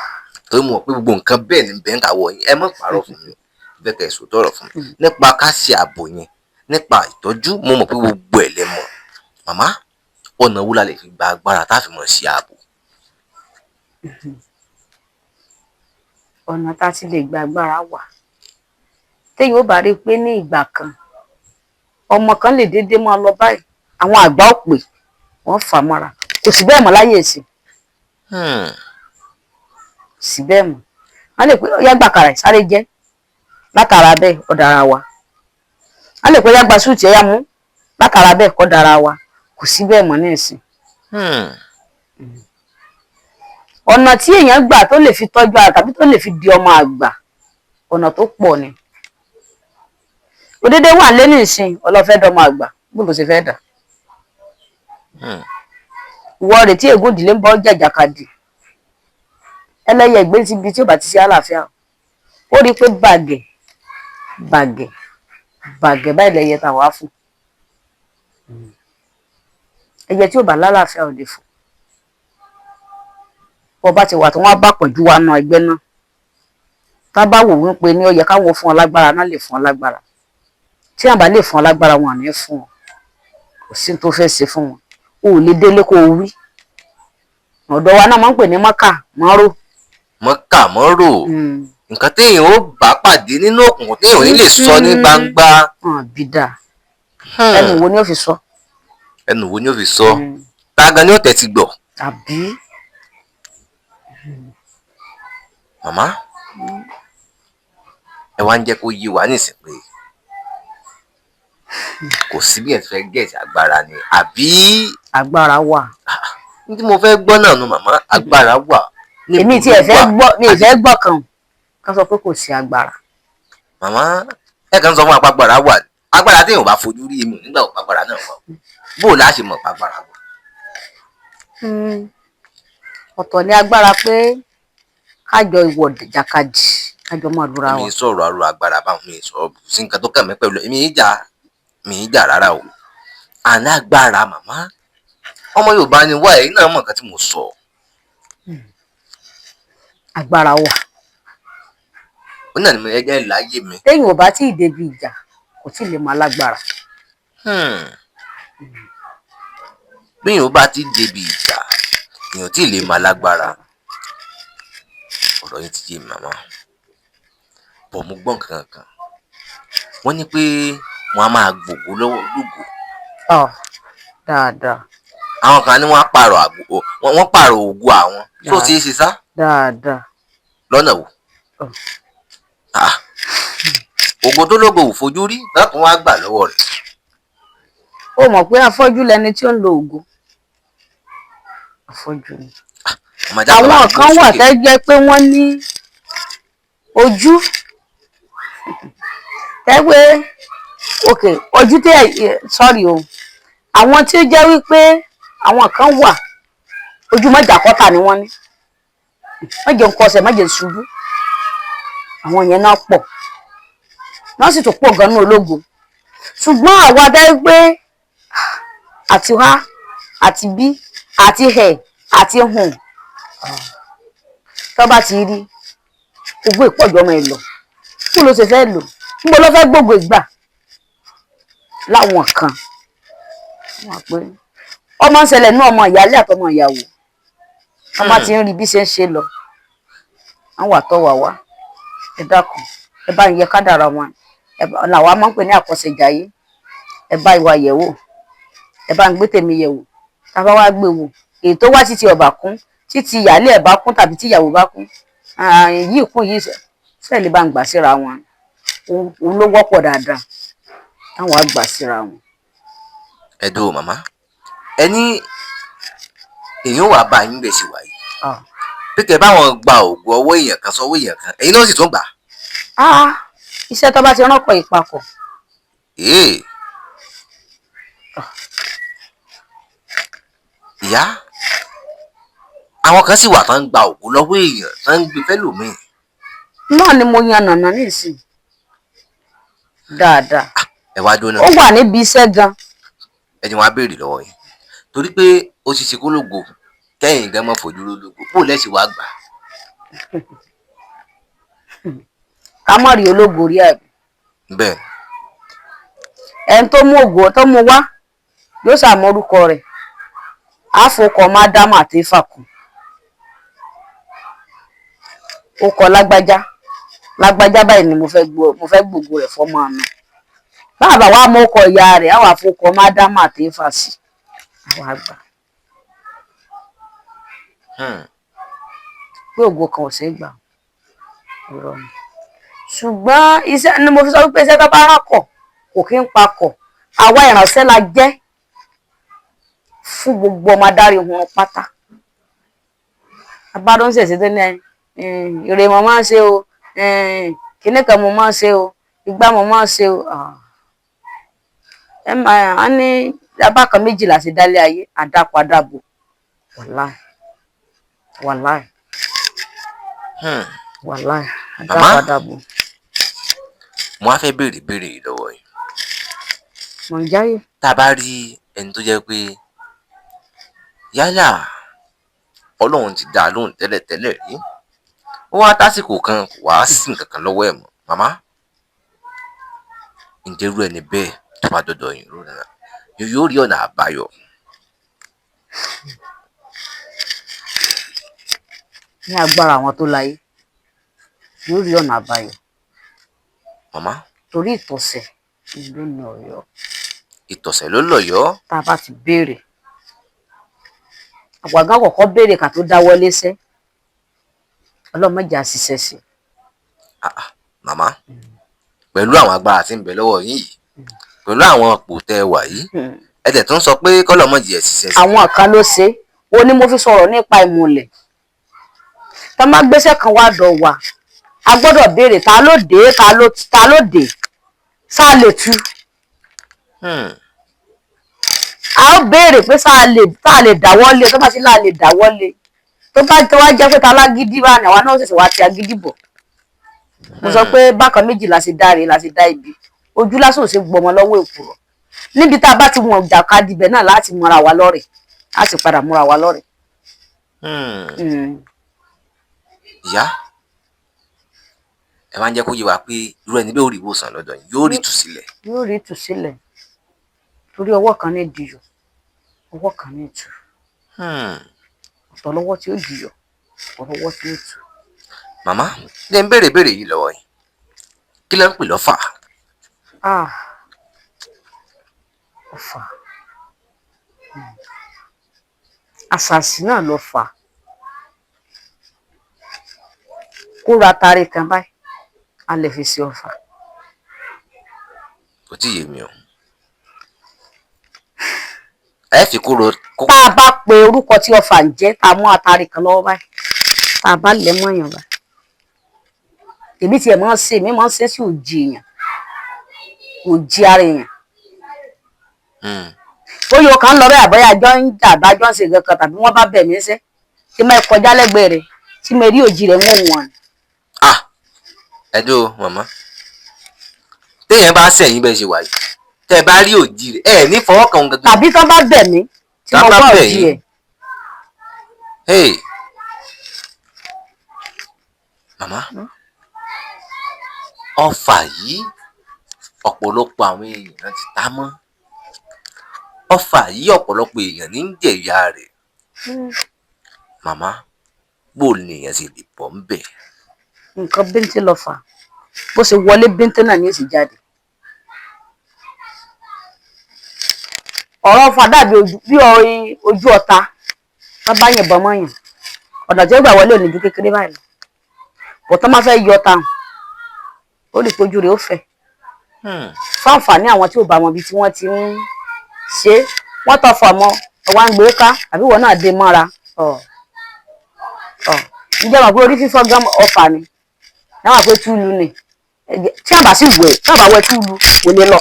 S2: Torí mo mọ̀ pé gbogbo nǹkan bẹ́ẹ̀ ni bẹ́ẹ̀ ń kàwọ́ yín. Ẹ má parọ́ fún mi, bẹ́ẹ̀ kẹ́ ẹ sòótọ́ ọ̀rọ̀ fún mi nípa ká ṣe ààbò yẹn, nípa ìtọ́jú. Mo mọ̀ pé gbogbo ẹ̀ lẹ mọ̀. Màmá, ọ̀nà wo la lè fi gba agbára tá a fi mọ̀ ṣe ààbò?
S1: Ọ̀nà tá a ti lè gba agbára wà. Téèyàn ó bá rí i pé ní ìgbà kan, ọmọ kan lè déédéé máa lọ báyìí, àwọn àgbà ò pè wọ́n, fà á mọ́ra. Kò sí bẹ́ẹ̀ mọ́ láyé ìsìn. Sí bẹ́ẹ̀ mọ́. Wọ́n lè pé yá gbàkàrà, sáré jẹ́. Látara bẹ́ẹ̀, ó dára wa. Wọ́n lè pé yá gba súùtì, ẹ̀yà mú. Látara bẹ́ẹ̀, kọ́ dára wa. Kò sí bẹ́ẹ̀ mọ́ ní ìsìn. Ọ̀nà tí èèyàn gbà tó lè fi tọ́jú ara tàbí tó lè fi di ọmọ àgbà, ọ̀nà tó pọ̀ ni. Òdédé wà lé ní ìsìn, ọlọ́fẹ́ dọmọ àgbà, bó ló ṣe fẹ́ dà? Ìwọ rẹ̀ tí ègún ìdílé ń bọ́ jàjàkadì, ẹlẹ́yẹ ìgbé síbi tí ò bá ti sí àlàáfíà, ó rí i pé bàgẹ̀ bàgẹ̀ bàgẹ̀ báyìí lẹyẹ tà wá fún. Ẹyẹ tí ò bá lálàáfíà ò lè fò. Bọ́ bá ti wà tí wọ́n bá pọ̀jù wa ná ẹgbẹ́ náà, tá bá wò wípé ní ó yẹ káwọn fún ọ lágbára náà, lè fún ọ lágbára. Tí àwọn bá lè fún ọ lágbára, wọn à ní fún ọ. Kò sí tó fẹ́ ṣe fún wọn, o ò lè délé kó o wí. Ọ̀dọ̀ wa náà máa ń pè ní mọ́kà mọ́rò.
S2: Mọ́kà mọ́rò, nǹkan téèyàn ó bá pàdé nínú òkùnkùn téèyàn ò ní lè sọ ní gbangba.
S1: Wọn bí dáa, ẹnu wo ni ó fi sọ?
S2: Ẹnu wo ni ó fi sọ? Tá gan ni ó tẹ́tí gbọ́?
S1: Àbí.
S2: Màmá, ẹ wá ń jẹ́ kó yé wa nísìn pé kò sí bí ẹ fẹ́ gẹ̀ẹ́sì agbára ni, àbí?
S1: Agbára wà.
S2: Ní tí mo fẹ́ gbọ́ náà nu, màmá, agbára wà.
S1: Èmi tí ẹ fẹ́ gbọ́, mi ì fẹ́ gbọ́ kan ká sọ pé kò sí agbára.
S2: Màmá, ẹ kàn ń sọ fún apágbára wà, agbára téèyàn ò bá fojú rí, èmi ò nígbà wò agbára náà wà. Bó o láṣẹ mọ̀ agbára wà?
S1: Ọ̀tọ̀ ni agbára pé kájọ ìwọ̀ jàkadì, kájọ máa lura wa.
S2: Mi sọ̀rọ̀ àrò agbára báwọn, mi sọ̀rọ̀ sí nǹkan tó kàn mí pẹ̀lú, èmi ì jà, mi ì jà rárá o. Alágbára, màmá, ọmọ Yorùbá ni wá, ẹ̀yin náà mọ̀ nǹkan tí mo sọ.
S1: Agbára wà.
S2: Ó náà ni mo ẹgbẹ́ láyé mi.
S1: Téèyàn ò bá tí ì débi ìjà, kò tí ì lè mọ alágbára.
S2: Bí èèyàn bá ti débi ìjà, èèyàn tí ì lè mọ alágbára. Ọ̀rọ̀ yín ti yé mi, màmá. Bọ̀ mo gbọ́ nǹkan kan, wọ́n ní pé wọ́n á máa gbògbó lọ́wọ́ lógo.
S1: Ọ dáadáa.
S2: Àwọn kan ní wọ́n á pààrọ̀ àgbo, wọ́n pààrọ̀ ògo àwọn tó ṣeé ṣe sá.
S1: Dáadáa.
S2: Lọ́nà wo? Ògo tó lógo ò fojú rí látún wá gbà lọ́wọ́ rẹ̀.
S1: Ó mọ̀ pé afọ́jú lẹni tí ó ń lo ògo, afọ́jú ni. Àwọn kan wà tẹ́ jẹ́ pé wọ́n ní ojú tẹ́ pé, ok, ojú tẹ́, sorry o, àwọn tí ó jẹ́ wípé àwọn kan wà, ojú mọ́jàkọ́tà ni wọ́n ní, mọ́jẹ̀ ń kọsẹ̀, mọ́jẹ̀ ń ṣubú. Àwọn yẹn náà pọ̀, wọ́n sì tún pọ̀ gan-an ológo. Ṣùgbọ́n àwa dá pé àti wá àti bí àti hẹ̀ àti hùn, tó bá ti rí gbogbo ìpọ̀jù ọmọ ẹ̀ lọ, kí ló ṣe fẹ́ lò? Níbo ló fẹ́ gbogbo ìgbà? Láwọn kan wọ́n pé ọmọ ń ṣẹlẹ̀ ní ọmọ ìyáálé àtọmọ ìyàwó, ọmọ ti ń rí bí ṣe ń ṣe lọ, àwọn àtọwà wá, ẹ dákun, ẹ bá ń yẹ kádàrá wọn, làwa máa ń pè ní àkọsẹ̀jayé, ẹ bá ìwà yẹ̀wò, ẹ bá ń gbé tèmi yẹ̀wò. Tá a bá wá gbé wò, èyí tó wá títí ọba kún, títí ìyáálé ẹ̀ bá kún tàbí tí ìyàwó bá kún, yìí kún yìí sẹ́ẹ̀ lè bá ń gbà síra wọn. Òun ló wọ́pọ̀ dáadáa táwọn á gbà síra wọn.
S2: Ẹ dúró, màmá, ẹ ní èèyàn wà bá yín bẹ̀ sí wáyé pé kẹ́ báwọn gba ògùn ọwọ́ èèyàn kan sọ́wọ́ èèyàn kan, ẹ̀yin náà sì tún gbà.
S1: Iṣẹ́ tó bá ti ránkọ ìpapọ̀.
S2: Ìyá, àwọn kan sì wà tán ń gba ògùn lọ́wọ́ èèyàn tán ń gbé fẹ́lòmíì.
S1: Náà ni mo yan nànà nísìn dáadáa.
S2: Ẹ wá dúró náà.
S1: Ó wà níbi iṣẹ́ gan.
S2: Ẹ ní wọn á béèrè lọ́wọ́ yín torí pé ó ṣe ṣe kó lógo kẹ́yìn gan mọ́ fojú lógo, bó lẹ́sìn wá gbà.
S1: Ká má rí ológo rí, àbí?
S2: Bẹ́ẹ̀.
S1: Ẹni tó mú ògo tó mú wá yóò ṣàmọ orúkọ rẹ̀, àfọkọ mádámù àti ìfàkùn, ó kọ lágbájá lágbájá báyìí ni mo fẹ́ gbògo rẹ̀ fọmọ mi. Bàbá wa mú ọkọ ìyá rẹ̀, àwọn àfọkọ mádámù àti ìfàsì àwọn àgbà pé ògo kan ò ṣeé gbà irọ́ ni. Ṣùgbọ́n iṣẹ́ ni mo fi sọ wípé iṣẹ́ tó bá ránkọ̀ kò kí ń pakọ̀. Àwa ìránṣẹ́ la jẹ́ fún gbogbo ọmọ adarí wọn pátá. Abádọ́ ń ṣẹ̀ṣẹ̀ tó ní ire mo máa ń ṣe o, kíní kan mo máa ń ṣe o, igbá mo máa ń ṣe o. Ẹ máa ní abákan méjìlá ṣe dálé ayé, àdàpọ̀ àdàbò, wàláì wàláì wàláì, àdàpọ̀ àdàbò.
S2: Mo á fẹ́ béèrè béèrè lọ́wọ́ yín.
S1: Mò ń jáyé.
S2: Tá a bá rí ẹni tó jẹ́ pé yálà Ọlọ́run ti dá a lóhùn tẹ́lẹ̀tẹ́lẹ̀ rí, ó wá tásìkò kan kò wá sí nǹkan kan lọ́wọ́ ẹ̀ mọ́, màmá, ǹjẹ́ irú ẹni bẹ́ẹ̀ tó bá dọ̀dọ̀ yín lónìí yóò rí ọ̀nà àbáyọ?
S1: Ní agbára àwọn tó láyé, yóò rí ọ̀nà àbáyọ.
S2: Màmá,
S1: Torí ìtọ̀sẹ̀ ló ní Ọ̀yọ́.
S2: Ìtọ̀sẹ̀ ló lọ̀yọ́.
S1: Tá a bá ti béèrè, àwàgán kọ̀ọ̀kan béèrè ká tó dáwọ́ léṣẹ́. Ọlọ́run má jẹ́ á ṣiṣẹ́ sí.
S2: Ah, ah, màmá, pẹ̀lú àwọn agbára tí ń bẹ lọ́wọ́ yín yìí, pẹ̀lú àwọn ipò tẹ́ ẹ wà yìí, ẹ tẹ̀ tún sọ pé kọ́lọ́mọ̀jì ẹ̀ ṣiṣẹ́ sí.
S1: Àwọn kan ló ṣe é. Ó ní mo fi sọ̀rọ̀ nípa ìmùlẹ̀. Tá má gbéṣẹ́ kan wá dọ̀ wá, a gbọ́dọ̀ béèrè ta ló dé, ta ló dé, sáà lè tú. A ó béèrè pé sáà lè dáwọ́ lé. Tó bá sí láà lè dáwọ́ lé, tó bá tó wá jẹ́ pé ta lágídí bá ní, àwa náà ṣẹ̀ṣẹ̀ wá ti agídí bọ̀. Mo sọ pé bákan méjì la ṣe dáre, la ṣe dá ibi. Ojú lásán ò ṣe gbọmọ lọ́wọ́ èkùrọ́. Níbi tá a bá ti wọn jàkadì ibẹ̀ náà láti múra wa lọ́rẹ̀, láti padà múra wa lọ́rẹ̀.
S2: Ìyá, ẹ máa ń jẹ́ kó yé wa pé irú ẹni bẹ́ẹ̀ ò rí ìwòsàn lọ́dọ̀ yín, yóò rí ìtúsílẹ̀.
S1: Yóò rí ìtúsílẹ̀, torí ọwọ́ kan ní diyọ̀, ọwọ́ kan ní tù. Ọ̀tọ̀ lọ́wọ́ tí ó diyọ̀, ọ̀tọ̀ lọ́wọ́ tí ó tù.
S2: Màmá, lè ń béèrè béèrè yìí lọ́wọ́ yín, kí ló ń pè lọ́fà?
S1: Ah, ọfà. Àṣàṣì náà lọ fà kó ra atare kan báyìí, a lè fi ṣe ọfà.
S2: Kò tí ì yé mi o. Ẹ fi kúrò kó.
S1: Tá a bá pe orúkọ tí ọfà ń jẹ́, tá a mú atare kan lọ́wọ́ báyìí, tá a bá lẹ̀ mọ́ èèyàn báyìí, èmi tiẹ̀ máa ń ṣe, èmi máa ń ṣe sí òjì èèyàn, òjì ara èèyàn. Bóyá o kàn ń lọ bẹ́ẹ̀, àbọ̀yá àjọ ń jà, àbájọ ń ṣe nǹkan kan, tàbí wọ́n bá bẹ̀ mí ṣẹ́, tí mo kọjá lẹ́gbẹ̀ẹ́ rẹ̀, tí mo rí òjì rẹ̀, wọ́n wọ̀n.
S2: Ah, ẹ dúró màmá, téèyàn bá sẹ̀yìn bẹ́ẹ̀ ṣe wà yìí, tẹ́ ẹ bá rí òjì rẹ̀, ẹ ní fọwọ́ kan gangan?
S1: Tàbí tán bá bẹ̀ mí, tí
S2: Tán
S1: mo
S2: bá
S1: gbọ́
S2: bẹ̀
S1: òjì
S2: yín.
S1: ẹ̀.
S2: Hey. Màmá, ọfà yìí, ọ̀pọ̀lọpọ̀ àwọn èèyàn ti ta mọ́ ọfà yìí, ọ̀pọ̀lọpọ̀ èèyàn ní ń jẹ̀yà rẹ̀. Màmá, bó ni èèyàn sì lè bọ́ ń bẹ̀?
S1: Nǹkan bíntín lọ fà, bó ṣe wọlé bíntín náà ni ó sì jáde. Ọ̀rọ̀ ọfà dàbí bí ojú ọ̀tá wọ́n bá yìnbọn mọ́yàn. Ọ̀nà tí ó gbà wọlé ò ní ju kékeré báyìí lọ bọ̀. Tán máa fẹ́ yọ ta, ó lè pojú rẹ̀ ó fẹ̀. Fún àǹfààní àwọn tí ò bá mọ ibi tí wọ́n ti ń ṣe é, wọ́n tọ́ fọ̀ mọ́ ọwá ń gbé ká, àbí ìwọ náà dé mọ́ra ọ̀ ọ̀. Ǹjẹ́ mọ̀ pé orí fífọ́ gan ọfà ni? Náà wà pé túlù ni. Tí àbá sì wẹ̀, tí àbá wẹ̀ túlù, kò lè lọ.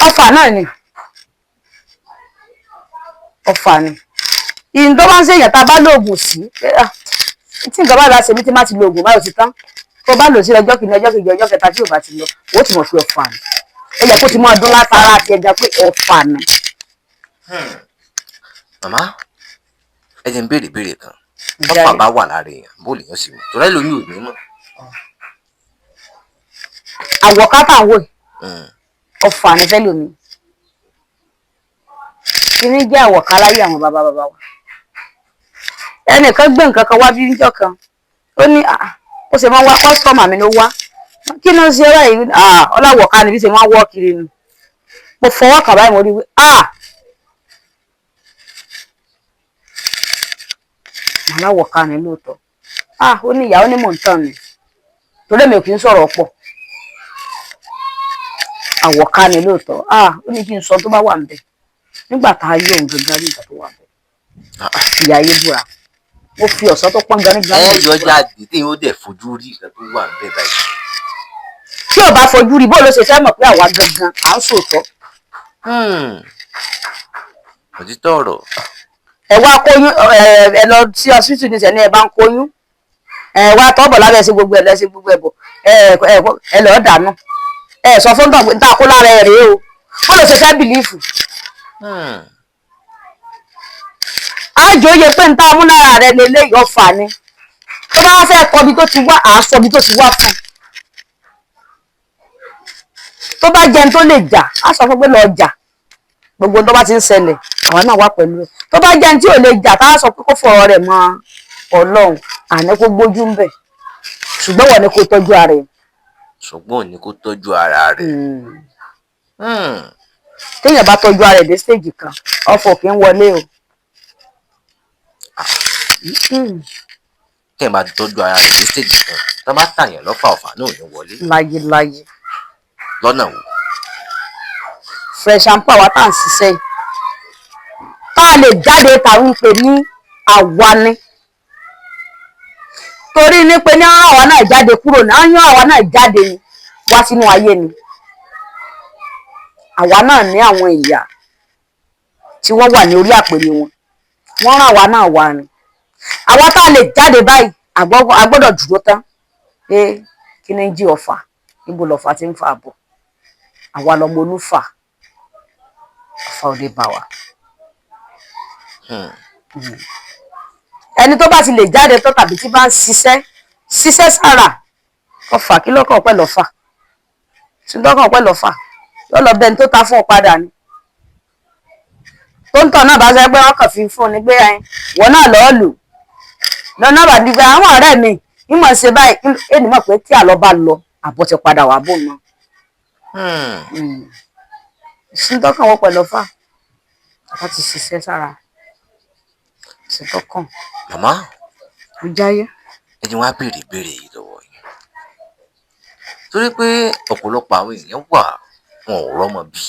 S1: Ọfà náà ni, ọfà ni. Ìyìn tó bá ń ṣèyàn, tá a bá lóògùn sí, tí nǹkan bá bá ṣe mí, tí má ti lo oògùn báyìí, ó ti tán. Tó bá lò sí ọjọ́ kìíní, ọjọ́ kejì, ọjọ́ kẹta, tí ò bá ti lọ, ó ti mọ̀ pé ọfà ni. Ó yẹ kó ti máa dún látara àti ẹja pé ọfà ni.
S2: Màmá, ẹ jẹ́ n béèrè béèrè kan. Tọ́fà bá wà lára èèyàn, bó lèèyàn sì mọ̀? Torí ẹlòmíì ò ní mọ̀.
S1: Àwọ̀ká tá à ń wò yìí, ọfà ni fẹ́ lómi. Kíní jẹ́ àwọ̀ká láyé àwọn bàbá bàbá wa? Ẹnìkan gbé nǹkan kan wá bí níjọ́ kan, ó ní, "Ah," ó ṣe máa ń wá, customer mi ló wá, "Kí ló ń ṣe báyìí?" "Ah, ọláwọ̀ká ni, bí ṣe máa ń wọ́ kiri nu." Mo fọwọ́ kàn báyìí, mo rí i pé, ah, aláwọ̀ká ni lóòótọ́. Ah, ó ní ìyàwó ní mò ń tàn mí, torí èmi ò kì í sọ̀rọ̀ pọ̀. Àwọ̀ká ni lóòótọ́. Ah, ó ní kí n sọ tó bá wà níbẹ̀. Nígbà tá a yọ òun gangan ní nǹkan tó wà níbẹ̀, ìyá ayé búra, mo fi ọ̀sán tó pọ́n gan nígbà.
S2: Ẹ yọ jáde, tí yóò dẹ̀ fojú rí nǹkan tó wà níbẹ̀ báyìí?
S1: Tí ò bá fojú rí, bó ló ṣe fẹ́ mọ̀ pé àwa gangan à ń sòótọ́?
S2: Òtítọ́ ọ̀rọ̀.
S1: Ẹ wá kóyún, ẹ lọ sí hospital ní sẹ́ni, ẹ bá ń kóyún, ẹ wá tọ́bọ̀ lábẹ́ ṣe gbogbo ẹ lọ ṣe gbogbo ẹ bọ̀, ẹ ẹ lọ́ọ́ dànù. Ẹ sọ fún tọ̀ níta kó lára ẹ rèé o, bó ló ṣe fẹ́ believe? Àjò yẹ pé níta mú lára rẹ lélẹ́yìí, ọfà ni. Tó bá fẹ́ kọ́ ibi tó ti wá, à á sọ ibi tó ti wá fún un. Tó bá jẹun tó lè jà, á sọ fún pé lọ jà. Gbogbo tó bá ti ń ṣẹlẹ̀, àwa náà wà pẹ̀lú ẹ̀. Tó bá jẹ́ ní tí ò lè jà, tá a sọ pé kó fọ̀rọ̀ rẹ̀ mọ́ Ọlọ́run, àní kó gbójú ń bẹ̀, ṣùgbọ́n wọ́n ní kó tọ́jú ara ẹ̀.
S2: Ṣùgbọ́n ò ní kó tọ́jú ara rẹ̀.
S1: Téèyàn bá tọ́jú ara ẹ̀ dé stage kan, ọ̀fọ̀ kì í wọlé o.
S2: Kéèyàn bá tọ́jú ara rẹ̀ dé stage kan, tó bá tàyàn lọ́fà, ọ̀fà náà ò ní wọlé?
S1: Láyéláyé.
S2: Lọ́nà wo?
S1: Fresh shampoo, àwa tá à ń ṣiṣẹ́ yìí, tá a lè jáde tàwọn pè ní àwa ni, torí ní pé ní àwa náà jáde kúrò ní àyàn, àwa náà jáde ni wá sínú ayé ni. Àwa náà ní àwọn ìyá tí wọ́n wà ní orí àpèrè wọn, wọ́n rán àwa náà wá ni. Àwa tá a lè jáde báyìí, a gbọ́dọ̀ dúró tán pé kí ni ń jí ọ̀fà, níbo lọ̀fà ti ń fà bọ̀. Àwa lọmọ olúfà, ọ̀fà ò lè bà wá. Ẹni tó bá ti lè jáde tó tàbí tí bá ń ṣiṣẹ́ ṣiṣẹ́ sára ọfà, kí lọ́kàn pẹ̀ lọ́fà tí lọ́kàn pẹ̀ lọ́fà yóò lọ bẹni tó ta fún ọ padà ni. Tó ń tọ̀ náà bá sọ pé wọ́n kàn fi fún un ní pé wọ́n náà lọ́ọ́ lò lọ́nà bá di pé àwọn ọ̀rẹ́ mi ìmọ̀ ṣe báyìí, ẹni mọ̀ pé tí àlọ́ bá lọ, àbọ̀ ti padà wà bò náà. Sí tọ́kàn wọ́n pẹ̀lú ọfà wọ́n ti ṣiṣẹ́ sára sí tọ́kàn.
S2: Màmá.
S1: Ó jáyé.
S2: Ẹ jẹ́ wá béèrè ìbéèrè yìí lọ́wọ́ yín, torí pé ọ̀pọ̀lọpọ̀ àwọn èèyàn wà, wọn ò rọ́mọ bí.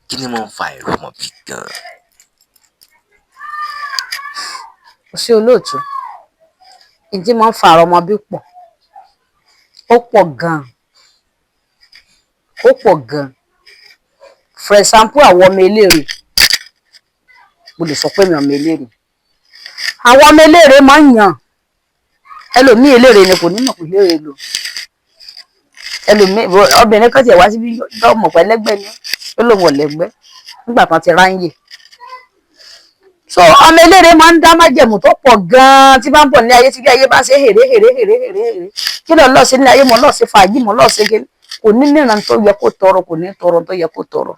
S2: Kí ni máa ń fa àìrọ́mọ bí gan-an?
S1: Kò sí, olóòtú. Ìdí máa ń fa àrọ́mọbí pọ̀, ó pọ̀ gan-an, ó pọ̀ gan-an. For example, àwọn ọmọ eléré, mo lè sọ pé mi ọmọ eléré, àwọn ọmọ eléré máa ń yàn. Ẹlòmíì eléré ni, kò ní mọ̀ pé eléré lò. Ẹlòmíì, obìnrin kan tiẹ̀ wá síbí tó mọ̀ pé ẹlẹ́gbẹ́ ni, ó lóun ò lẹ́gbẹ́ nígbà kan ti ráyè. So ọmọ eléré máa ń dá májẹ̀mú tó pọ̀ gan-an tí bá ń bọ̀ ní ayé, tí bí ayé bá ṣe hèrè hèrè hèrè hèrè hèrè, kí ló lọ sí ní ayé, mọ̀ lọ́ọ̀ ṣe fàájì, mọ̀ lọ́ọ̀ ṣe kí kò ní níran tó yẹ kó tọrọ, kò ní tọrọ tó yẹ kó tọrọ,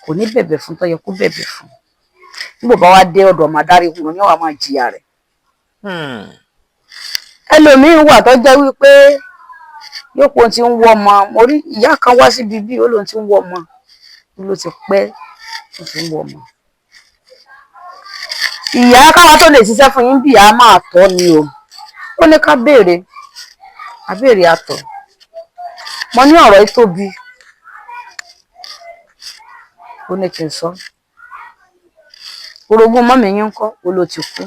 S1: kò ní bẹ̀bẹ̀ fún tó yẹ kó bẹ̀bẹ̀ fún. Nígbà bá wá dé ọ̀dọ̀ ọmọ adarí hun ní wàá máa jìyà rẹ̀. Ẹlòmíín wà tó jẹ́ wípé yóò pọ̀ tí ń wọ́ ọmọ. Mo rí ìyá kan wá síbi bí ó lóun ti ń wọ́ ọmọ, ló ti pẹ́ ó ti ń wọ́ ọmọ. Ìyá, káwa tó lè ṣiṣẹ́ fún yín bí a máa tọ́ ni o. Ó ní ká béèrè àbéèrè àtọ̀. Mo ní ọ̀rọ̀ yìí tóbi, ó ní kí n sọ. Orogún mọ́mì yín ń kọ́? Ó ló ti kú.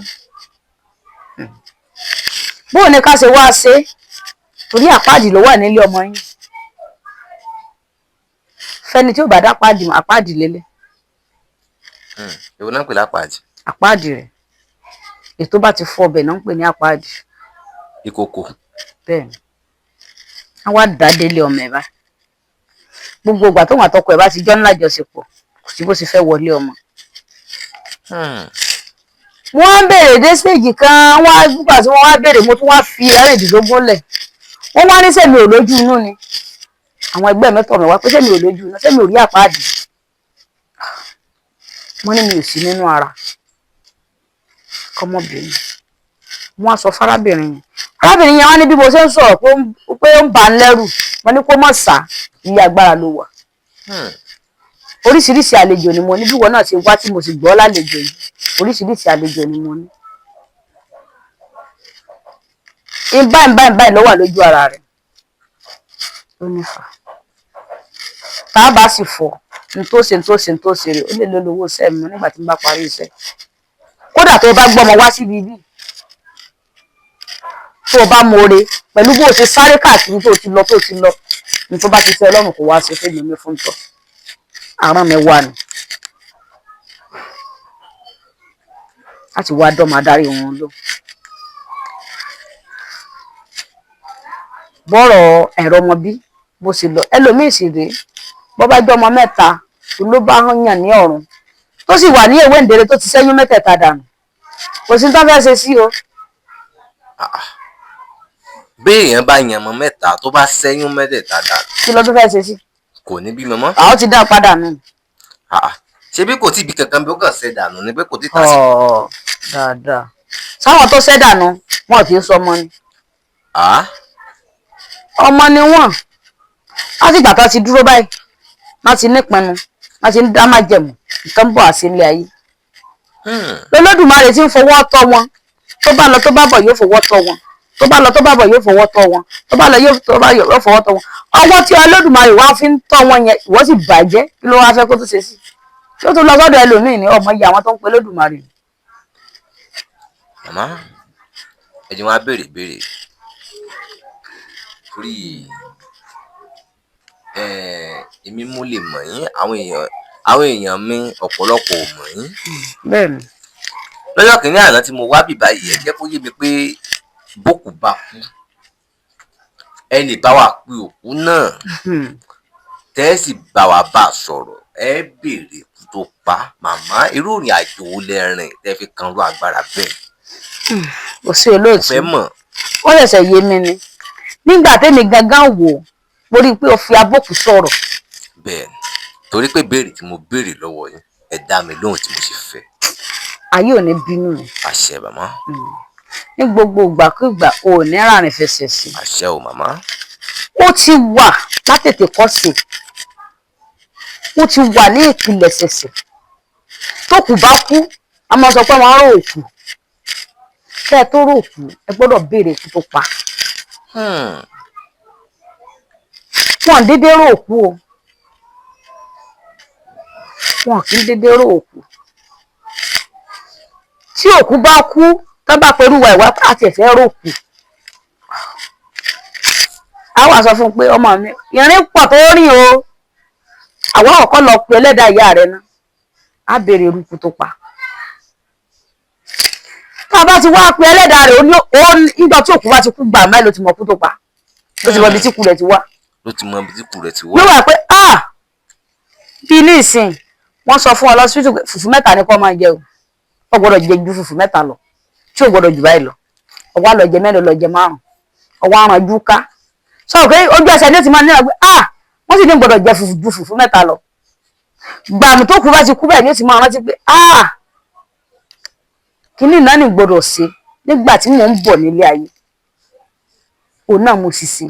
S1: Bóò ní ká ṣe wá ṣe, torí àpáàdì ló wà nílé ọmọ yín. Fẹ́ni tí ó bá dá àpáàdì, àpáàdì lélẹ̀.
S2: Èwo náà ń pè lápàdì?
S1: Àpáàdì rẹ̀, ètò bá ti fọ ọbẹ̀ náà ń pè ní àpáàdì.
S2: Ìkòkò.
S1: Bẹ́ẹ̀ ni. Wọ́n wá dá délé ọmọ ẹ̀ báyìí. Gbogbo ìgbà tóun àtọkọ ẹ̀ bá ti jọ ńlá jọṣepọ̀, kò sí bó ṣe fẹ́ wọlé ọmọ. Wọ́n á béèrè dé stage kan, wọ́n á gbà tí wọ́n wá béèrè, mo tún wá fi ẹ̀rìndínlógún lẹ̀. Wọ́n wá ní sẹ́mi ò lójú inú ni. Àwọn ẹgbẹ́ mi tọ̀ mí wá pé sẹ́mi ò lójú inú, sẹ́mi ò rí àpáàdì. Wọ́n ní mi ò sí nínú ara kọ́mọbìnrin. Wọ́n á sọ fárábìnrin yẹn, arábìnrin yẹn wá ní bí mo ṣe ń sọ̀rọ̀ pé ó ń bà ń lẹ́rù. Wọ́n ní kó mọ̀ sá, ilé agbára ló wà. Oríṣiríṣi àlejò ni mo ní. Bí wọn náà ṣe wá tí mo sì gbọ́ lálejò yìí, oríṣiríṣi àlejò ni mo ní. Báyìí báyìí báyìí ló wà lójú ara rẹ̀. Ó ní fà tá a bá sì fọ ntòsí ntòsí ntòsí rẹ̀, ó lè lọ lówó iṣẹ́ mi nígbà tí n bá parí iṣẹ́. Kódà tó o bá gbọ́mọ wá síbi ibi tó o bá mọ̀ọ́re pẹ̀lú bó o ṣe sáré káàkiri, tó o ti lọ, tó o ti lọ ní, tó bá ti tẹ́ Ọlọ́run, kò wá ṣe fún mi fún tọ́ àrùn mi wà ní láti wá dọ́mọ adarí wọn lò. Bọ́rọ̀ ẹ̀rọ ọmọ bí bó ṣe lọ, ẹlòmíì sì rèé, bó bá jọmọ mẹ́ta ló bá yàn ní ọ̀run, tó sì wà ní èwe ìdèrè, tó ti ṣẹ́yún mẹ́tẹ̀ẹ̀ta dànù, kò sí tó fẹ́ ṣe sí o.
S2: Bí èèyàn bá yan ọmọ mẹ́ta, tó bá ṣẹ́yún mẹ́tẹ̀ẹ̀ta dànù,
S1: Kí ló tó fẹ́ ṣe sí?
S2: Kò ní bímọ mọ́.
S1: Àwọn ti dá padà nù.
S2: Ṣebí kò tí ì bí kankan bí ó kàn ṣe dànù ni pé kò tí ì tà sí.
S1: Ọ̀ dáadáa, sáwọn tó ṣẹ́ dànù wọn kì í sọmọ ni. Ọmọ ni wọn. Láti ìgbà tó ti dúró báyìí, wọn ti nípinnu, wọn ti ń dá májẹ̀mú nǹkan bọ̀ àti ilé ayé. Lolódùmarè ti ń fọwọ́ tọ́ wọn. Tó bá lọ tó bá bọ̀, yóò fọwọ́ tọ́ wọn. Tó bá lọ tó bá bọ̀, yóò fọwọ́ tọ́ wọn. Tó bá lọ yóò tó bá yóò fọwọ́ tọ́ wọn. Ọwọ́ tí Olódùmarè wá fi ń tọ́ wọn yẹn, ìwọ sì bàjẹ́. Kí ló wá fẹ́ kó tó ṣe sí? Tó tún lọ sọ́dọ̀ ẹlòmíì ní ọmọ iye àwọn tó ń pe Olódùmarè.
S2: Màmá, ẹ jẹ́ wọn á béèrè béèrè torí èmi mo lè mọ̀ yín, àwọn èèyàn mi ọ̀pọ̀lọpọ̀ ò mọ̀ yín.
S1: Bẹ́ẹ̀ni.
S2: Lọ́jọ́ kìíní àná tí mo wá bì báyìí, ẹ jẹ́ kó yé mi pé bókù bá kú, ẹ lè bá wa pe òkú náà, tẹ́ ẹ sì bá wa bá a sọ̀rọ̀, ẹ béèrè ikú tó pa. Màmá, irú ìrìn àjò wo lẹ rìn tẹ́ fi kan irú agbára bẹ́ẹ̀?
S1: Kò sí,
S2: Mo
S1: olóòtú.
S2: fẹ́ mọ̀.
S1: Ó ṣẹ̀ṣẹ̀ yé mi ni. Nígbà tẹ́mi gangan wò ó, mo rí i pé ó fi abókù sọ̀rọ̀.
S2: Bẹ́ẹ̀ ni, torí pé béèrè tí mo béèrè lọ́wọ́ yín, ẹ dá mi lóhùn tí mo sì fẹ́.
S1: Ayé ò ní bínú mi.
S2: Àṣẹ, màmá.
S1: Ní gbogbo ìgbàkúgbà, o ò ní ràrìn fẹsẹ̀ sí.
S2: Àṣẹ o, màmá.
S1: Ó ti wà látètè kọ́ sí, ó ti wà ní ìpìlẹ̀ ṣẹ̀ṣẹ̀. Tó kù bá kú, a máa sọ pé wọ́n rò òkú. Kẹ́ ẹ tó rò òkú, ẹ gbọ́dọ̀ béèrè ikú tó pa. Wọn dédé rò òkú o, wọn kì í dédé rò òkú. Tí òkú bá kú, tá bá pẹ̀lú wa ìwà àti ẹ̀fẹ́ rò òkú, a wà sọ fún un pé ọmọ mi, ìrìn pọ̀ tó rìn o. Àwa ọ̀kọ́ lọ pe ẹlẹ́dàá ìyá rẹ ná, á béèrè eruku tó pa. Tá a bá ti wá pe ẹlẹ́dàá rẹ̀, ó ní ó níjọ́ tí òkú bá ti kú gbà máa ló ti mọ̀ kú tó pa, ló ti mọ ibi tí kú rẹ̀ ti wá.
S2: Ló ti mọ ibi tí kù rẹ̀ ti wá.
S1: Ló wà pé ah, bí ní ìsìn wọ́n sọ fún ọ lọ́sibítù pé fùfú 3 ni kó máa jẹ o, ó gbọ́dọ̀ jẹ ju fùfú 3 lọ, tí ò gbọ́dọ̀ jù báyìí lọ. Ọwọ́ lọ jẹ 4, lọ jẹ 5, ọwọ́ arànjú ká sọ pé ojú ẹsẹ̀ ní ó ti máa níra pé ah, wọ́n sì ní gbọ́dọ̀ jẹ fùfú ju fùfú 3 lọ. Gbàmù tó kú bá ti kú bẹ́ẹ̀ ni ó ti máa rántí pé ah, kíní náà ní gbọ́dọ̀ ṣe nígbà tí mò ń bọ̀ nílé ayé, òun náà mo sì ṣe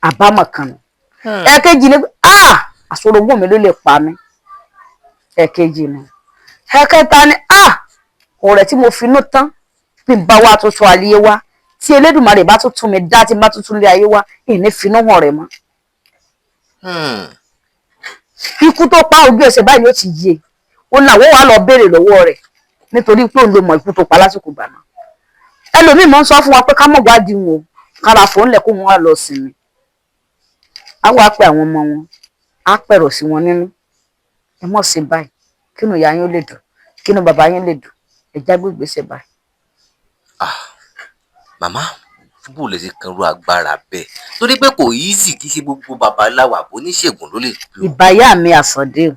S1: àbámọ̀ kan nù. Ẹ̀ẹ̀kejì ni pé ah, àsorogún mi ló lè pa mí. Ẹ̀ẹ̀kejì ni. Ẹ̀ẹ̀kẹta ni ah, ọ̀rẹ́ tí mo finú tán, bí n bá wá tuntun ayé wá, tí Elédùmarè bá tún tún mi dá, tí n bá tuntun lé ayé wá, ìní finú hàn rẹ̀ mọ́. Ikú tó pa, ojú ẹsẹ̀ báyìí ló ti yé. Ó làwọn wà lọ béèrè lọ́wọ́ rẹ̀, nítorí pé òun ló mọ ikú tó pa lásìkò ìgbà náà. Ẹlòmíì mọ̀ ń sọ fún wa pé ká mọ̀ wádìí wọn o, kára fòun lẹ̀ kó wọn wá lọ sinmi. Á wá pe àwọn ọmọ wọn, á pẹ̀rọ̀ sí wọn nínú: ẹ mọ̀ sí báyìí, kínú ìyá yín ó lè dùn, kínú bàbá yín lè dùn, ẹ já gbé ìgbésẹ̀ báyìí.
S2: Ah, màmá, bó lè ṣe kan irú agbára bẹ́ẹ̀? Torí pé kò easy, kí ṣe gbogbo babaláwo àbí oníṣègùn ló lè pè ó.
S1: Ìbáyà mi àsàndé o,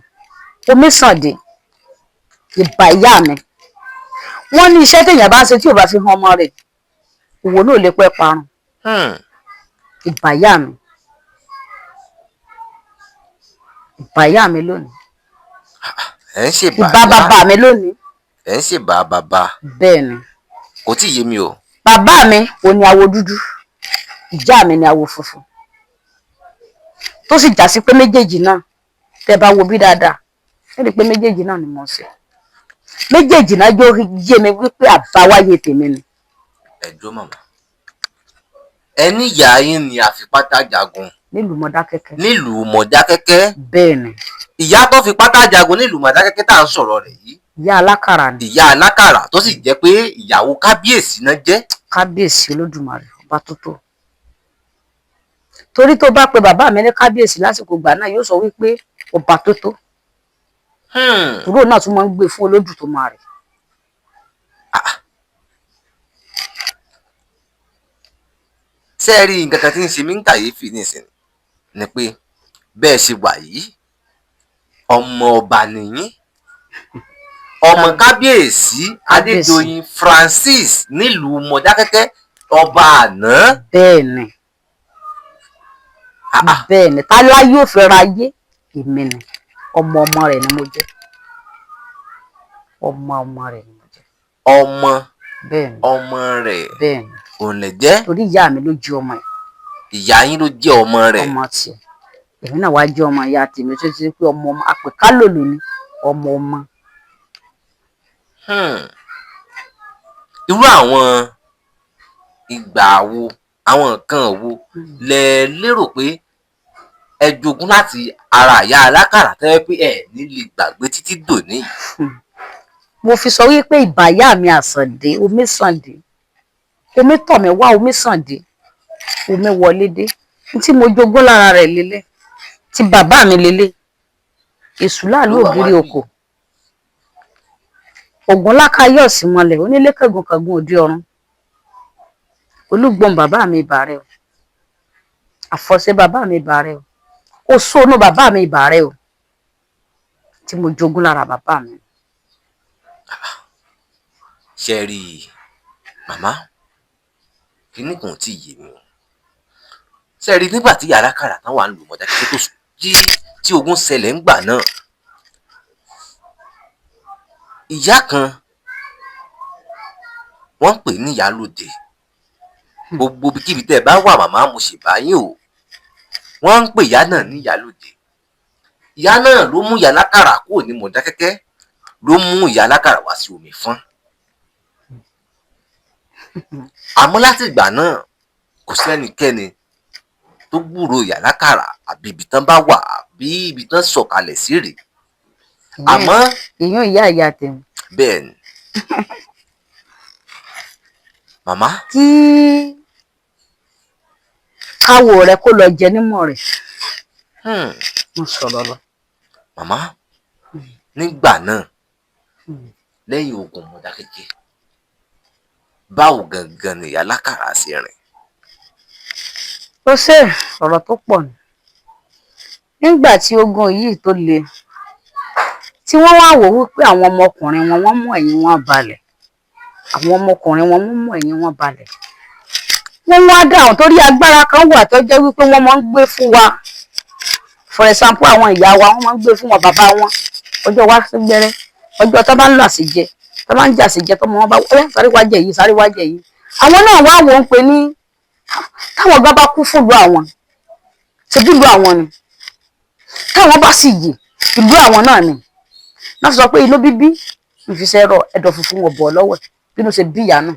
S1: omi sàndé, ìbáyà mi. Wọ́n ní iṣẹ́ téèyàn bá ń ṣe tí ò bá fi hàn ọmọ rẹ̀, òwò náà ò lè pẹ́ parun. Ìbáyà mi, ìbáyà mi lónìí.
S2: Ẹ̀ ń ṣèbà.
S1: Ìbá bàbá mi lónìí.
S2: Ẹ̀ ń ṣèbà bàbá?
S1: Bẹ́ẹ̀ ni.
S2: Kò tí ì yé mi o.
S1: Bàbá mi ò ní àwọ̀ dúdú, ìyá mi ní àwọ̀ funfun, tó sì já sí pé méjèèjì náà, tẹ́ bá wo bí dáadáa, ẹ rí i pé méjèèjì náà ni mo ń ṣe. Méjèèjì náà jó yé mi wípé àbáwáyé tèmi ni.
S2: Ẹ dúró, màmá. Ẹ ní ìyá yín ni àfipátá jagun?
S1: Nílùú Mọdákẹ́kẹ́.
S2: Nílùú Mọdákẹ́kẹ́?
S1: Bẹ́ẹ̀ ni.
S2: Ìyá tó fi pátá jagun nílùú Mọdákẹ́kẹ́ tá à ń sọ̀rọ̀ rẹ̀ yìí?
S1: Ìyá alákàrà ni.
S2: Ìyá alákàrà, tó sì jẹ́ pé ìyàwó kábíyèsí náà jẹ́.
S1: Kábíyèsí Olódùmarè ọba tó tó, torí tó bá pe bàbá mi ní kábíyèsí lásìkò ìgbà náà, yóò sọ wípé ọba tó tó. Kúrò náà tún máa ń gbé fún Olódùmarè.
S2: Ṣé ẹ rí nǹkan kan tí ń ṣe mí ń kàyéfì nísìnyí ni pé bẹ́ẹ̀ ṣe wà yìí, ọmọ ọba nìyí, ọmọ kábíyèsí.
S1: Kábíyèsí.
S2: Adédoyin Francis nílùú Mọdákẹ́kẹ́, ọba àná.
S1: Bẹ́ẹ̀ ni.
S2: Ah, ah.
S1: Bẹ́ẹ̀ ni. Tálá yóò fẹ́ ra ayé, èmi ni ọmọ ọmọ rẹ̀ ni mo jẹ́. Ọmọ ọmọ rẹ̀ ni mo jẹ́.
S2: Ọmọ
S1: Bẹ́ẹ̀ ni.
S2: ọmọ rẹ̀?
S1: Bẹ́ẹ̀ ni.
S2: Òun lè jẹ́?
S1: Torí ìyá mi ló jí ọmọ ẹ̀.
S2: Ìyá yín ló jẹ́ ọmọ rẹ̀?
S1: Ọmọ tiẹ̀, èmi náà wá jẹ́ ọmọ ìyá tèmi, tó ti pé ọmọ ọmọ àpèkálòlò ni, ọmọ ọmọ.
S2: Irú àwọn ìgbà wo, àwọn nǹkan wo lẹ lérò pé ẹ jogún láti ara ìyá alákàrà tẹ́ pé ẹ ní lè gbàgbé títí dòní yìí?
S1: Mo fi sọ wípé ìbáyà mi àsàndé, omi sàndé, omi tọ̀ mí wá, omi sàndé, omi wọlé dé. N tí mo jogún lára rẹ̀ lélẹ̀, tí bàbá mi lélẹ̀, èṣù láàlú
S2: Ló wà
S1: ògiri
S2: wá.
S1: Òkò ògúnlákàyọ̀ sí mọ́lẹ̀ onílé kẹgùnkẹgùn òde ọ̀run, olúgbọ́n bàbá mi, ìbà rẹ o. Àfọ̀ṣẹ bàbá mi, ìbà rẹ o. Oṣoonú bàbá mi, ìbà rẹ o. Tí mo jogún lára bàbá mi.
S2: Ṣe rí i, màmá, kinní kan ò tí ì yé mi o. Ṣe rí i, nígbà tí ìyá alákàrà tán wà ń lò Mọdákẹ́kẹ́ tó tí ogun ṣẹlẹ̀ ńgbà náà, ìyá kan wọ́n ń pè ní Ìyálóde. Gbogbo ibikíbi tẹ́ ẹ bá wà, màmá, mo ṣèbá yín o. Wọ́n ń pè ìyá náà ní Ìyálóde. Ìyá náà ló mú ìyá alákàrà kúrò ní Mọdákẹ́kẹ́, ló mú ìyá alákàrà wá sí Omi Fọ́n. Àmọ́ láti ìgbà náà, kò sẹ́nikẹ́ni tó gbúròó ìyá alákàrà àbí ibi tán bá wà àbí ibi tán sọ̀kalẹ̀ sí rèé. Àmọ́
S1: Ìyún ìyá ìyá tèmi.
S2: Bẹ́ẹ̀ ni, màmá.
S1: Kí káwo rẹ kó lọ jẹ nímọ̀ rẹ̀. Mo sọ̀rọ̀ lọ.
S2: Màmá, nígbà náà, lẹ́yìn ogun Mọdákẹ́kẹ́, báwo gangan ni ìyá alákàrà ṣe rìn?
S1: Ó ṣe ọ̀rọ̀ tó pọ̀ ni. Nígbà tí ogun yìí tó le, tí wọ́n wá wò wípé àwọn ọmọkùnrin wọn, wọ́n mú ẹ̀yìn wọn balẹ̀, àwọn ọmọkùnrin wọn, wọ́n mú ẹ̀yìn wọn balẹ̀, wọ́n wá dá àwọn, torí agbára kan wà tó jẹ́ wípé wọ́n máa ń gbé fún wa. For example, àwọn ìyá wa, wọ́n máa ń gbé fún wọn, bàbá wọn, ọjọ́ wa sí gbẹ́rẹ́, ọjọ́ tó bá ń lọ àṣejẹ, tó bá ń jà àṣejẹ, tó mọ wọn bá ẹ sáré wá jẹ yìí, sáré wá jẹ yìí. Àwọn náà wá wò ó pé ní táwọn gan bá kú fún ìlú àwọn, ṣebí ìlú àwọn ni, táwọn bá sì yè, ìlú àwọn náà ni. Náà sọ pé inú bíbí ìfisẹ́ rọ ẹ̀dọ̀ funfun wọn bọ̀ lọ́wọ́ ẹ̀. Bínú ṣe bí ìyá náà,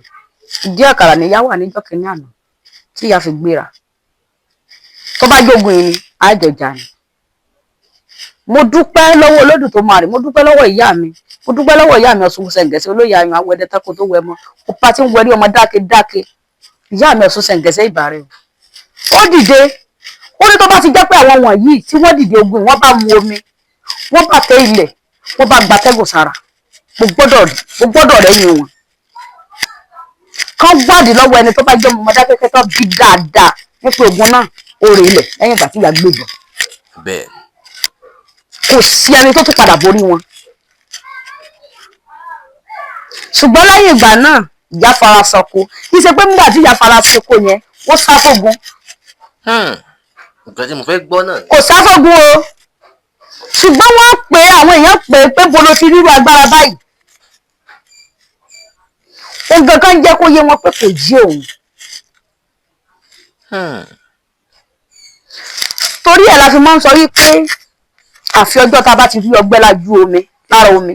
S1: ìdí àkàrà níyà wà níjọ́ kìíní àná tí ìyá fi gbéra. Tó bá jogun yìí ni àjọjà ni. Mo dúpẹ́ lọ́wọ́ Olódùmarè, mo dúpẹ́ lọ́wọ́ ìyá mi, mo dúpẹ́ lọ́wọ́ ìyá mi Ọ̀ṣun Ṣẹ̀ǹgẹ̀sẹ̀, olóyè ayùn awẹ́dẹ́ tako tó wẹ mọ́ ọba tí ń wẹrí ọmọ dákedáke. Ìyá mi Ọ̀ṣun Ṣẹ̀ǹgẹ̀sẹ̀, ìbà rẹ̀ o. Ó dìde, ó ní tó bá ti jẹ́ pé àwọn wọ̀nyí tí wọ́n dìde ogun, wọ́n bá mu omi, wọ́n bá tẹ ilẹ̀, wọ́n bá gbatẹ́gùn sára, mo gbọ́dọ̀ rẹ́yìn wọn. Kán gbádìí lọ́wọ́ ẹni tó bá jẹ́ ọmọ Mọdákẹ́kẹ́ tó bí dáadáa nípa ogun náà, ó rè ilẹ̀ lẹ́yìn ìgbà tí ìyá gbébọn. Kò sí ẹni tó tún padà borí wọn. Ṣùgbọ́n lẹ́yìn ìgbà náà, ìyá fara sọko. Kì í ṣe pé nígbà tí ìyá fara sọko yẹn, ó sá fógun.
S2: Nǹkan tí mo fẹ́ gbọ́ náà ni.
S1: Kò sá fógun o, ṣùgbọ́n wọ́n pè àwọn èèyàn pè é pé bolo ti rírú agbára báyìí. Ohun kankan jẹ́ kó yé wọn pé kò jí òun. Torí ẹ̀ la fi máa ń sọ wípé àfi ọjọ́ tá a bá ti rí ọgbẹ́ lájú omi, lára omi,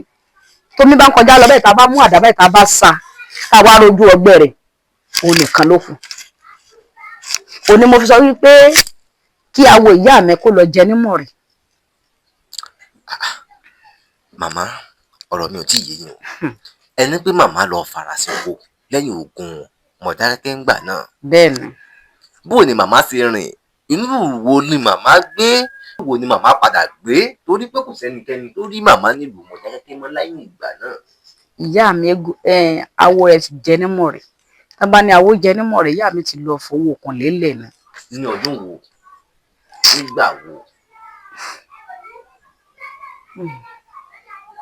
S1: tómi bá ń kọjá lọ bẹ́ẹ̀, tá a bá mú àdá bẹ́ẹ̀, tá a bá sa, tá a wá rojú ọgbẹ́ rẹ̀, òun nìkan ló kù. Òní mo fi sọ wípé kí awo ìyá mi kó lọ jẹ nímọ̀ rẹ̀.
S2: Màmá, ọ̀rọ̀ mi ò tí ì yé yín o. Ẹni pé màmá lọ farasin kó lẹ́yìn ogun Mọdákẹ́kẹ́ ńgbà náà.
S1: Bẹ́ẹ̀ ni.
S2: Bó ni màmá ṣe rìn? Inú wo ni màmá gbé? Wo ni màmá padà gbé? Torí pé kò sẹ́nikẹ́ni tó rí màmá nílùú Mọdákẹ́kẹ́ mọ́ lẹ́yìn ìgbà náà.
S1: Ìyá mi, awo rẹ̀ ti jẹ nímọ̀ rẹ̀. Tá bá ní awo jẹ nímọ̀ rẹ̀, ìyá mi ti lọ fowó okùn lélẹ̀ ni.
S2: Ní ọdún wo? Nígbà wo?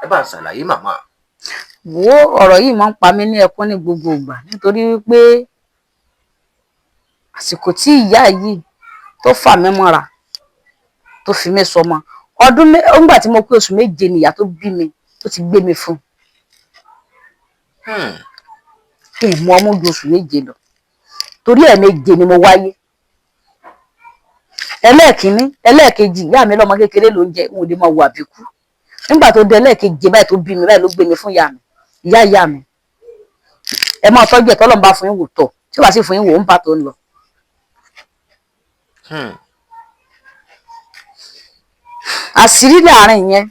S2: Ẹ bá ń ṣàlàyé, màmá.
S1: Wo, ọ̀rọ̀ yìí máa ń pa mí ní ẹkún ní gbogbo ìgbà, nítorí wípé àsìkò tí ìyá yìí tó fà mí mọ́ra, tó fi mí sọmọ, ọdún nígbà tí mo pé oṣù 7 ni ìyá tó bí mi tó ti gbé mi fún. Kí n mú ọmú ju oṣù 7 lọ, torí ẹ̀ẹ̀méje ni mo wáyé. Ẹlẹ́ẹ̀kínní, ẹlẹ́ẹ̀kejì, ìyá mi lọ́mọ kékeré ló ń jẹ, n ò lè máa wo àbíkú. Nígbà tó dé ẹlẹ́ẹ̀keje báyìí tó bí mi báyìí ló gbé mi fún ìyá mi. Ìyá ìyá mi, ẹ máa tọ́jú ẹ̀, tọ́lọ́run bá fún yín wò tọ̀, tí wàá sì fún yín wò ń bá tó ń lọ. Àṣírí láàrin yẹn,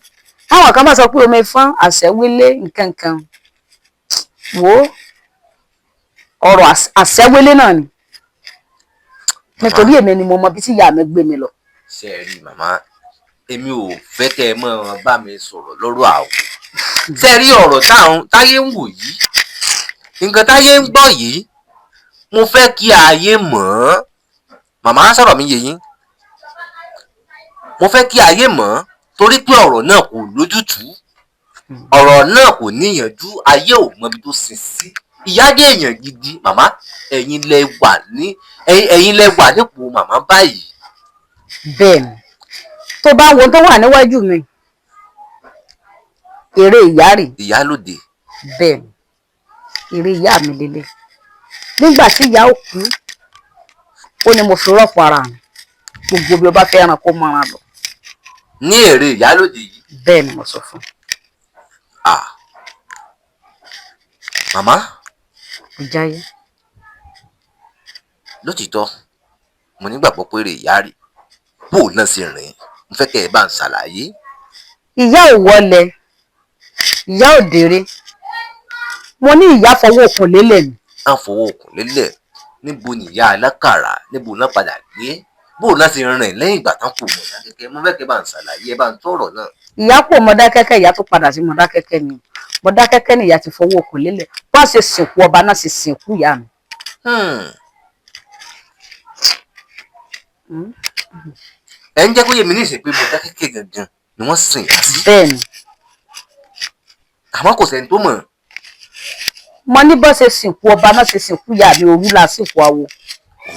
S1: táwọn kan bá sọ pé omi fọ́n àṣẹwélé nǹkan kan, wò ó, ọ̀rọ̀ àṣẹwélé náà ni, nítorí èmi ni mo mọ bí tí ìyá mi gbé mi lọ.
S2: Ṣe é rí màmá, èmi ò fẹ́ kẹ́ ẹ mọ́ bá mi sọ̀rọ̀ lọ́rọ̀ àwọ̀. Ṣe é rí ọ̀rọ̀ táyé ń wò yìí, nǹkan táyé ń gbọ́ yìí, mo fẹ́ kí ayé mọ̀ ọ́n. Màmá, sọ̀rọ̀ mi yé yín? Mo fẹ́ kí ayé mọ̀ ọ́n torí pé ọ̀rọ̀ náà kò lójútùú, ọ̀rọ̀ náà kò níyànjú, ayé ò mọ ibi tó sin sí. Ìyá jẹ́ èèyàn gidi. Màmá, ẹ̀yin lẹ wà nípò màmá báyìí.
S1: Bẹ́ẹ̀ ni, tó bá wo tó wà níwájú mi, eré ìyá rè.
S2: Ìyálòde.
S1: Bẹ́ẹ̀ ni, eré ìyá mi lélẹ̀. Nígbà tí ìyá ò kú, ó ní mo fi rọ́pò ara mi, gbogbo bí o bá fẹ́ ràn kó mọ́ra lọ.
S2: Ní èrè ìyálòde yìí?
S1: Bẹ́ẹ̀ ni mo sọ fún.
S2: Ah, màmá.
S1: Ìjáyé.
S2: Lótìtọ́ mo nígbàgbọ́ pé èrè ìyá rè, bó o náà sì rìn, mo fẹ́ kẹ́ ẹ bá ń ṣàlàyé.
S1: Ìyá ò wọlé, ìyá ò dèrè. Mo ní ìyá fọwọ́ okùn lélẹ̀ ni.
S2: À ń fọwọ́ okùn lélẹ̀. Níbo ni ìyá alákàrà, níbo náà padà gbé, bó o náà sì rìn lẹ́yìn ìgbà tán kò mọ̀ Mọdákẹ́kẹ́? Mo fẹ́ kẹ́ ẹ bá ń ṣàlàyé, ẹ bá ń tọ̀rọ̀ náà.
S1: Ìyá kò Mọdákẹ́kẹ́, ìyá tó padà sí Mọdákẹ́kẹ́ ni. Mọdákẹ́kẹ́ ni ìyá ti fọwọ́ okùn lélẹ̀. Bọ́n ṣe sìnkú ọba náà ṣe sìnkú ìyá mi.
S2: Ẹ ń jẹ́ kó yé mi ní ìsìn pé Mọdákẹ́kẹ́ gangan ni wọ́n sìn ìyá sí?
S1: Bẹ́ẹ̀ ni.
S2: Àmọ́ kò sẹ́ni tó mọ̀.
S1: Mo ní bọ́n ṣe sìnkú ọba náà ṣe sìnkú ìyá mi, òru la sìnkú awo.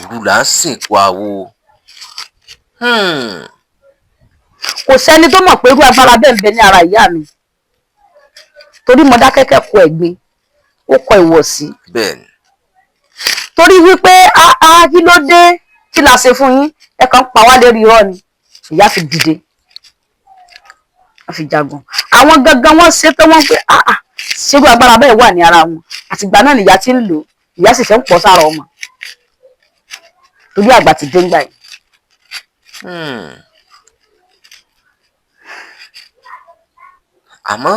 S2: Òru là ń sìnkú awo.
S1: Kò sẹ́ni tó mọ̀ pé irú agbára bẹ́ẹ̀ ń bẹ ní ara ìyá mi, torí Mọdákẹ́kẹ́ kọ ẹ̀gbin, ó kọ ìwọ̀sí.
S2: Bẹ́ẹ̀ ni.
S1: Torí wípé áá, kí ló dé, kí la ṣe fún yín, ẹ kàn ń pa wá lérí irọ́ ni. Ìyá fi dìde, wọ́n fi jagun àwọn gangan, wọ́n ṣe tán, wọ́n pé áá, ṣerú agbára bẹ́ẹ̀ wà ní ara wọn? Àtìgbà náà nìyá ti ń lò, ìyá sì fẹ́ ń pọ̀ sára ọmọ, torí àgbà ti dé ńgbà yìí.
S2: Àmọ́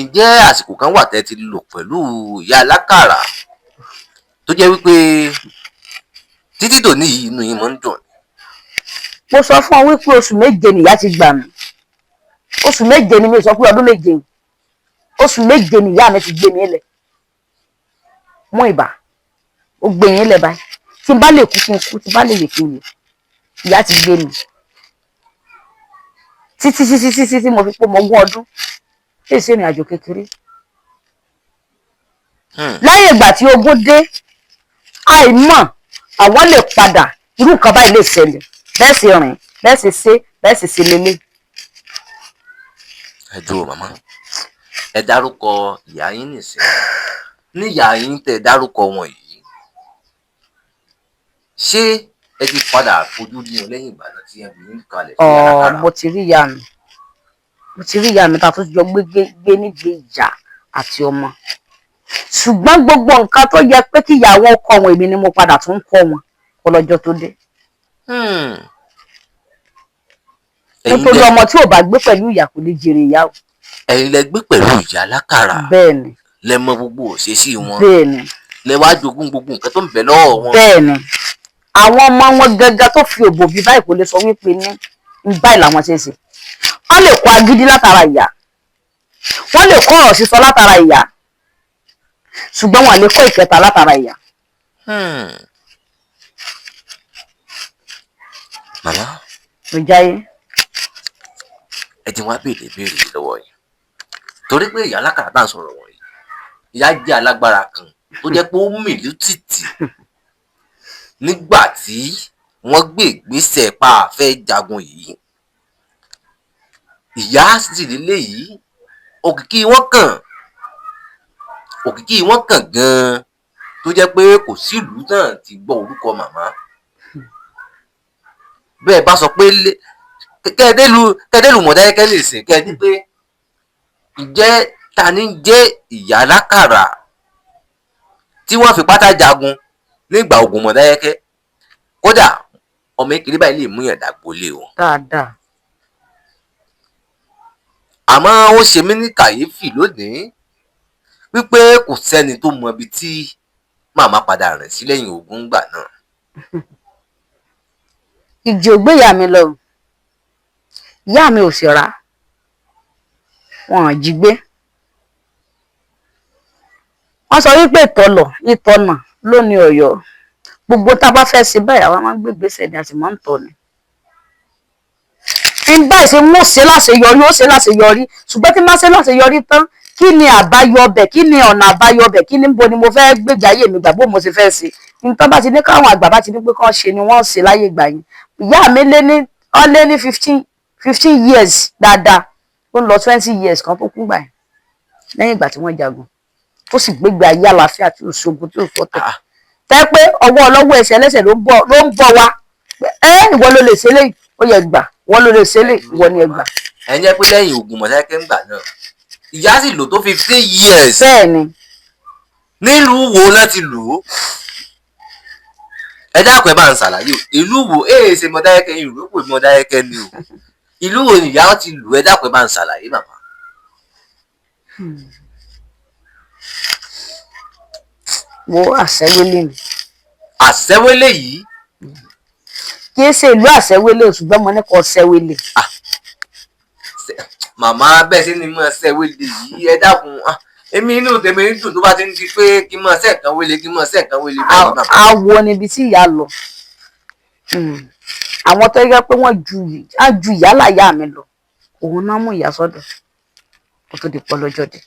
S2: ǹjẹ́ àsìkò kan wà tẹ́ ti lò pẹ̀lú ìyá alákàrà tó jẹ́ wípé títí dòní yìí inú yín máa ń dùn?
S1: Mo sọ fún ọ wípé oṣù 7 nìyá ti gbà mí. Oṣù 7 ni, mi sọ pé ọdún 7. Oṣù 7 nìyá mi ti gbé mi lẹ̀ mú ìbà, ó gbé yín lẹ̀ báyìí. Tí n bá lè kú kí n kú, tí n bá lè yè kí n yè. Ìyá ti gbé mi títí títí títí tí mo fi pé ọmọ 20 ọdún, tí èsì ìrìn àjò kékeré. Láyé ìgbà tí ogun dé, àìmọ̀ àwọn lè padà, irú nǹkan báyìí lè ṣẹlẹ̀, bẹ́ẹ̀ sì rìn, bẹ́ẹ̀ sì ṣe, bẹ́ẹ̀ sì ṣe lélẹ̀.
S2: Ẹ dúró màmá, ẹ dárúkọ ìyá yín nìsín. Ní ìyá yín tẹ́ ẹ dárúkọ wọn yìí, ṣé ẹ ti padà fojú rí wọn lẹ́yìn ìgbà náà tí ẹ fi ń kalẹ̀ sí alákàrà?
S1: Mo ti rí ìyá mi, mo ti rí ìyá mi tá a tún jọ gbé gbé nígbé ìyá àti ọmọ, ṣùgbọ́n gbogbo nǹkan tó yẹ pé kí ìyá wọn kọ́ wọn, èmi ni mo padà tún kọ́ wọn kọlọ́jọ́ tó dé. Nítorí ọmọ tí ò bá gbé pẹ̀lú ìyá kò lè jèrè ìyá o.
S2: Ẹ̀yin lẹ gbé pẹ̀lú ìyá alákàrà?
S1: Bẹ́ẹ̀ ni.
S2: Lẹ mọ gbogbo òṣèṣì wọn?
S1: Bẹ́ẹ̀ ni.
S2: Lẹ wá jogún gbogbo nǹkan tó ń bẹ lọ́wọ́ wọn?
S1: Bẹ́ẹ̀ ni. Àwọn ọmọ wọn gangan tó fi òbò bí báyìí kò lè sọ wípé ní báyìí làwọn ṣe ń ṣe. Wọ́n lè kọ́ agídí látara ìyá, wọ́n lè kọ́ ọ̀rọ̀ sísọ látara ìyá, ṣùgbọ́n wọn lè kọ́ ìkẹta látara ìyá.
S2: Màmá.
S1: Ìjáyé.
S2: Ẹ ti wá béèrè béèrè lọ́wọ́ yìí torí pé ìyá alákàrà tá à ń sọ̀rọ̀ wọ̀nyí, ìyá jẹ́ alágbára kan tó jẹ́ pé ó mì lútìtì nígbà tí wọ́n gbé ìgbésẹ̀ pa àfẹ́ jagun yìí. Ìyá sì lélẹ̀ yìí, òkìkí wọn kàn. Òkìkí wọn kàn gan-an tó jẹ́ pé kò sílùú náà ti gbọ́ orúkọ màmá. Bẹ́ẹ̀ bá sọ pé kẹ́ẹ̀dẹ́lù Mọ̀dákẹ́kẹ́ lè sìn kẹ́ẹ̀dí pé ǹjẹ́ ta ni jẹ́ ìyá alákàrà tí wọ́n fi pátá jagun nígbà ogun Mọ̀dákẹ́kẹ́? Kódà ọmọ kékeré báyìí lè mú yàn dàgbò lé o.
S1: Dáadáa.
S2: Àmọ́ ó ṣe mí ní kàyéfì lónìí wípé kò sẹ́ni tó mọ ibi tí màmá padà rìn sí lẹ́yìn ogun gbà náà.
S1: Ìjì ò gbé ìyá mi lọ, ìyá mi ò sì rà, wọn ò jí gbé. Wọ́n sọ wípé ìtọ̀lọ̀ ìtọ̀nà ló ní Ọ̀yọ́. Gbogbo tá a bá fẹ́ ṣe báyìí, àwa máa ń gbé ìgbésẹ̀ ni, a sì máa ń tọ̀ ni. Ń báyìí ṣe ń ṣe láṣeyọrí, ó ṣe láṣeyọrí. Ṣùgbọ́n tí má ṣe láṣeyọrí tán, kí ni àbáyọ ọbẹ̀? Kí ni ọ̀nà àbáyọ ọbẹ̀? Kí ni bo ni mo fẹ́ gbèjà ayé mi gbà? Bó mo ṣe fẹ́ ṣe nǹkan bá ti ní káwọn àgbà bá ti ní pé kán ṣe ni wọ́n ṣe láyé ìgbà yẹn. Ìyá mi lé ní ó lé ní 15 years dáadáa, ó ń lọ 20 years kan tó kú gbà yẹn, lẹ́yìn ìgbà tí wọ́n jagun, ó sì gbégbé ayé àlàáfíà tí ò ṣogun, tí ò sọ́tẹ̀, tẹ́ pé ọwọ́ ọlọ́wọ́, ẹsẹ̀ ẹlẹ́sẹ̀ ló ń bọ̀ wá. Ẹ ìwọ ló lè ṣe léyìí, ó yẹ gbà. Ìwọ ló lè ṣe léyìí, ìwọ ni ẹ gbà.
S2: Ẹ jẹ́ pé lẹ́yìn ogun Mọ̀dákẹ́kẹ́ ń gbà náà, ìyá sì lò tó 15 years.
S1: Bẹ́ẹ̀ ni.
S2: Nílùú wo láti lò ó? Ẹ dákun, ẹ bá ń ṣàlàyé o. Ìlú wo? Èè ṣe Mọ̀dákẹ́kẹ́, ìlú pè Mọ̀dákẹ́kẹ́ ni o. Ìlú wo ni ìyá ti lò? Ẹ dákun, ẹ bá ń ṣàlàyé, màmá.
S1: Wo, Àṣẹwélé ni.
S2: Àṣẹwélé yìí?
S1: Kì í ṣe ìlú Àṣẹwélé, ṣùgbọ́n mo ní kó ṣẹwélé.
S2: Màmá, bẹ́ẹ̀ sí ni mo ṣẹwélé yìí. Ẹ dákun, èmi inú tèmi ń dùn tó bá ti ń di pé kí n mọ ṣẹ̀kan wélé, kí n mọ ṣẹ̀kan wélé báyìí, màmá.
S1: Awo níbi tí ìyá lọ. Àwọn tó yẹ pé wọ́n ju ìyá láyà mi lọ, òun náà mú ìyá sọ́dọ̀ kó tó di pọ́ lọ́jọ́ dé.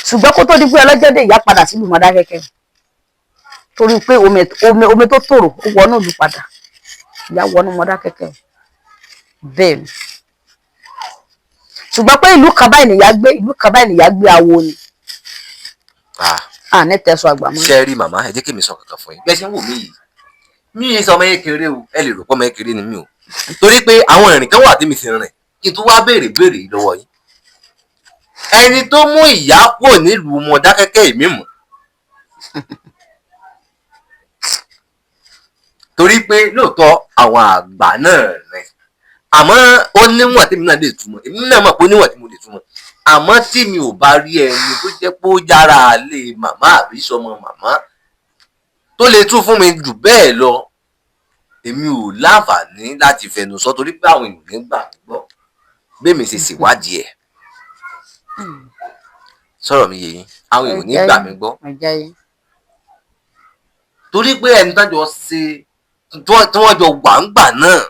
S1: Ṣùgbọ́n kó tó di pé ọlọ́jọ́ dé, ìyá padà sílùú Mọdákẹ́kẹ́, torí pé omi tó tòrò ó wọnú ìlú padà. Ìyá wọnú Mọdákẹ́kẹ́ bẹ́ẹ̀ ni. Ṣùgbọ́n pé ìlú kan báyìí nìyá gbé, ìlú kan báyìí nìyá gbé, awo ni. À ní tẹ̀sán àgbà mọ́.
S2: Ṣé ẹ rí, màmá, ẹ jẹ́ kí mi sọ kankan fún yín. Bẹ́ẹ̀ ṣe ń wò mí yìí, mi yìí sọ ọmọ kékeré o. Ẹ lè rò pé ọmọ kékeré ni mí o, torí pé àwọn ìrìn kan wà tí mi ti rìn kí n tó wá béèrè béèrè yìí lọ́wọ́ yín. Ẹni tó mú ìyá kúrò nílùú Mọdákẹ́kẹ́, èmi mọ̀, torí pé lóòótọ́ àwọn àgbà náà rìn, àmọ́ ó níwọ̀n tí mi náà lè túmọ̀. Èmi náà mọ̀ pé ó níwọ̀n tí mo lè túmọ̀, àmọ́ tí mi ò bá rí ẹni tó jẹ́ pé ó yára lé màmá àbí sọmọ màmá tó lè tún fún mi jù bẹ́ẹ̀ lọ, èmi ò láǹfààní láti fẹnu sọ, torí pé àwọn èèyàn nígbà gbọ́ bẹ́ẹ̀ mi ṣe ṣèwádìí ẹ̀. Sọ̀rọ̀ mi yé yín? Àwọn èèyàn nígbà mi gbọ́, torí pé ẹni tó jọ ṣe, tí wọ́n jọ wà ń gbà náà.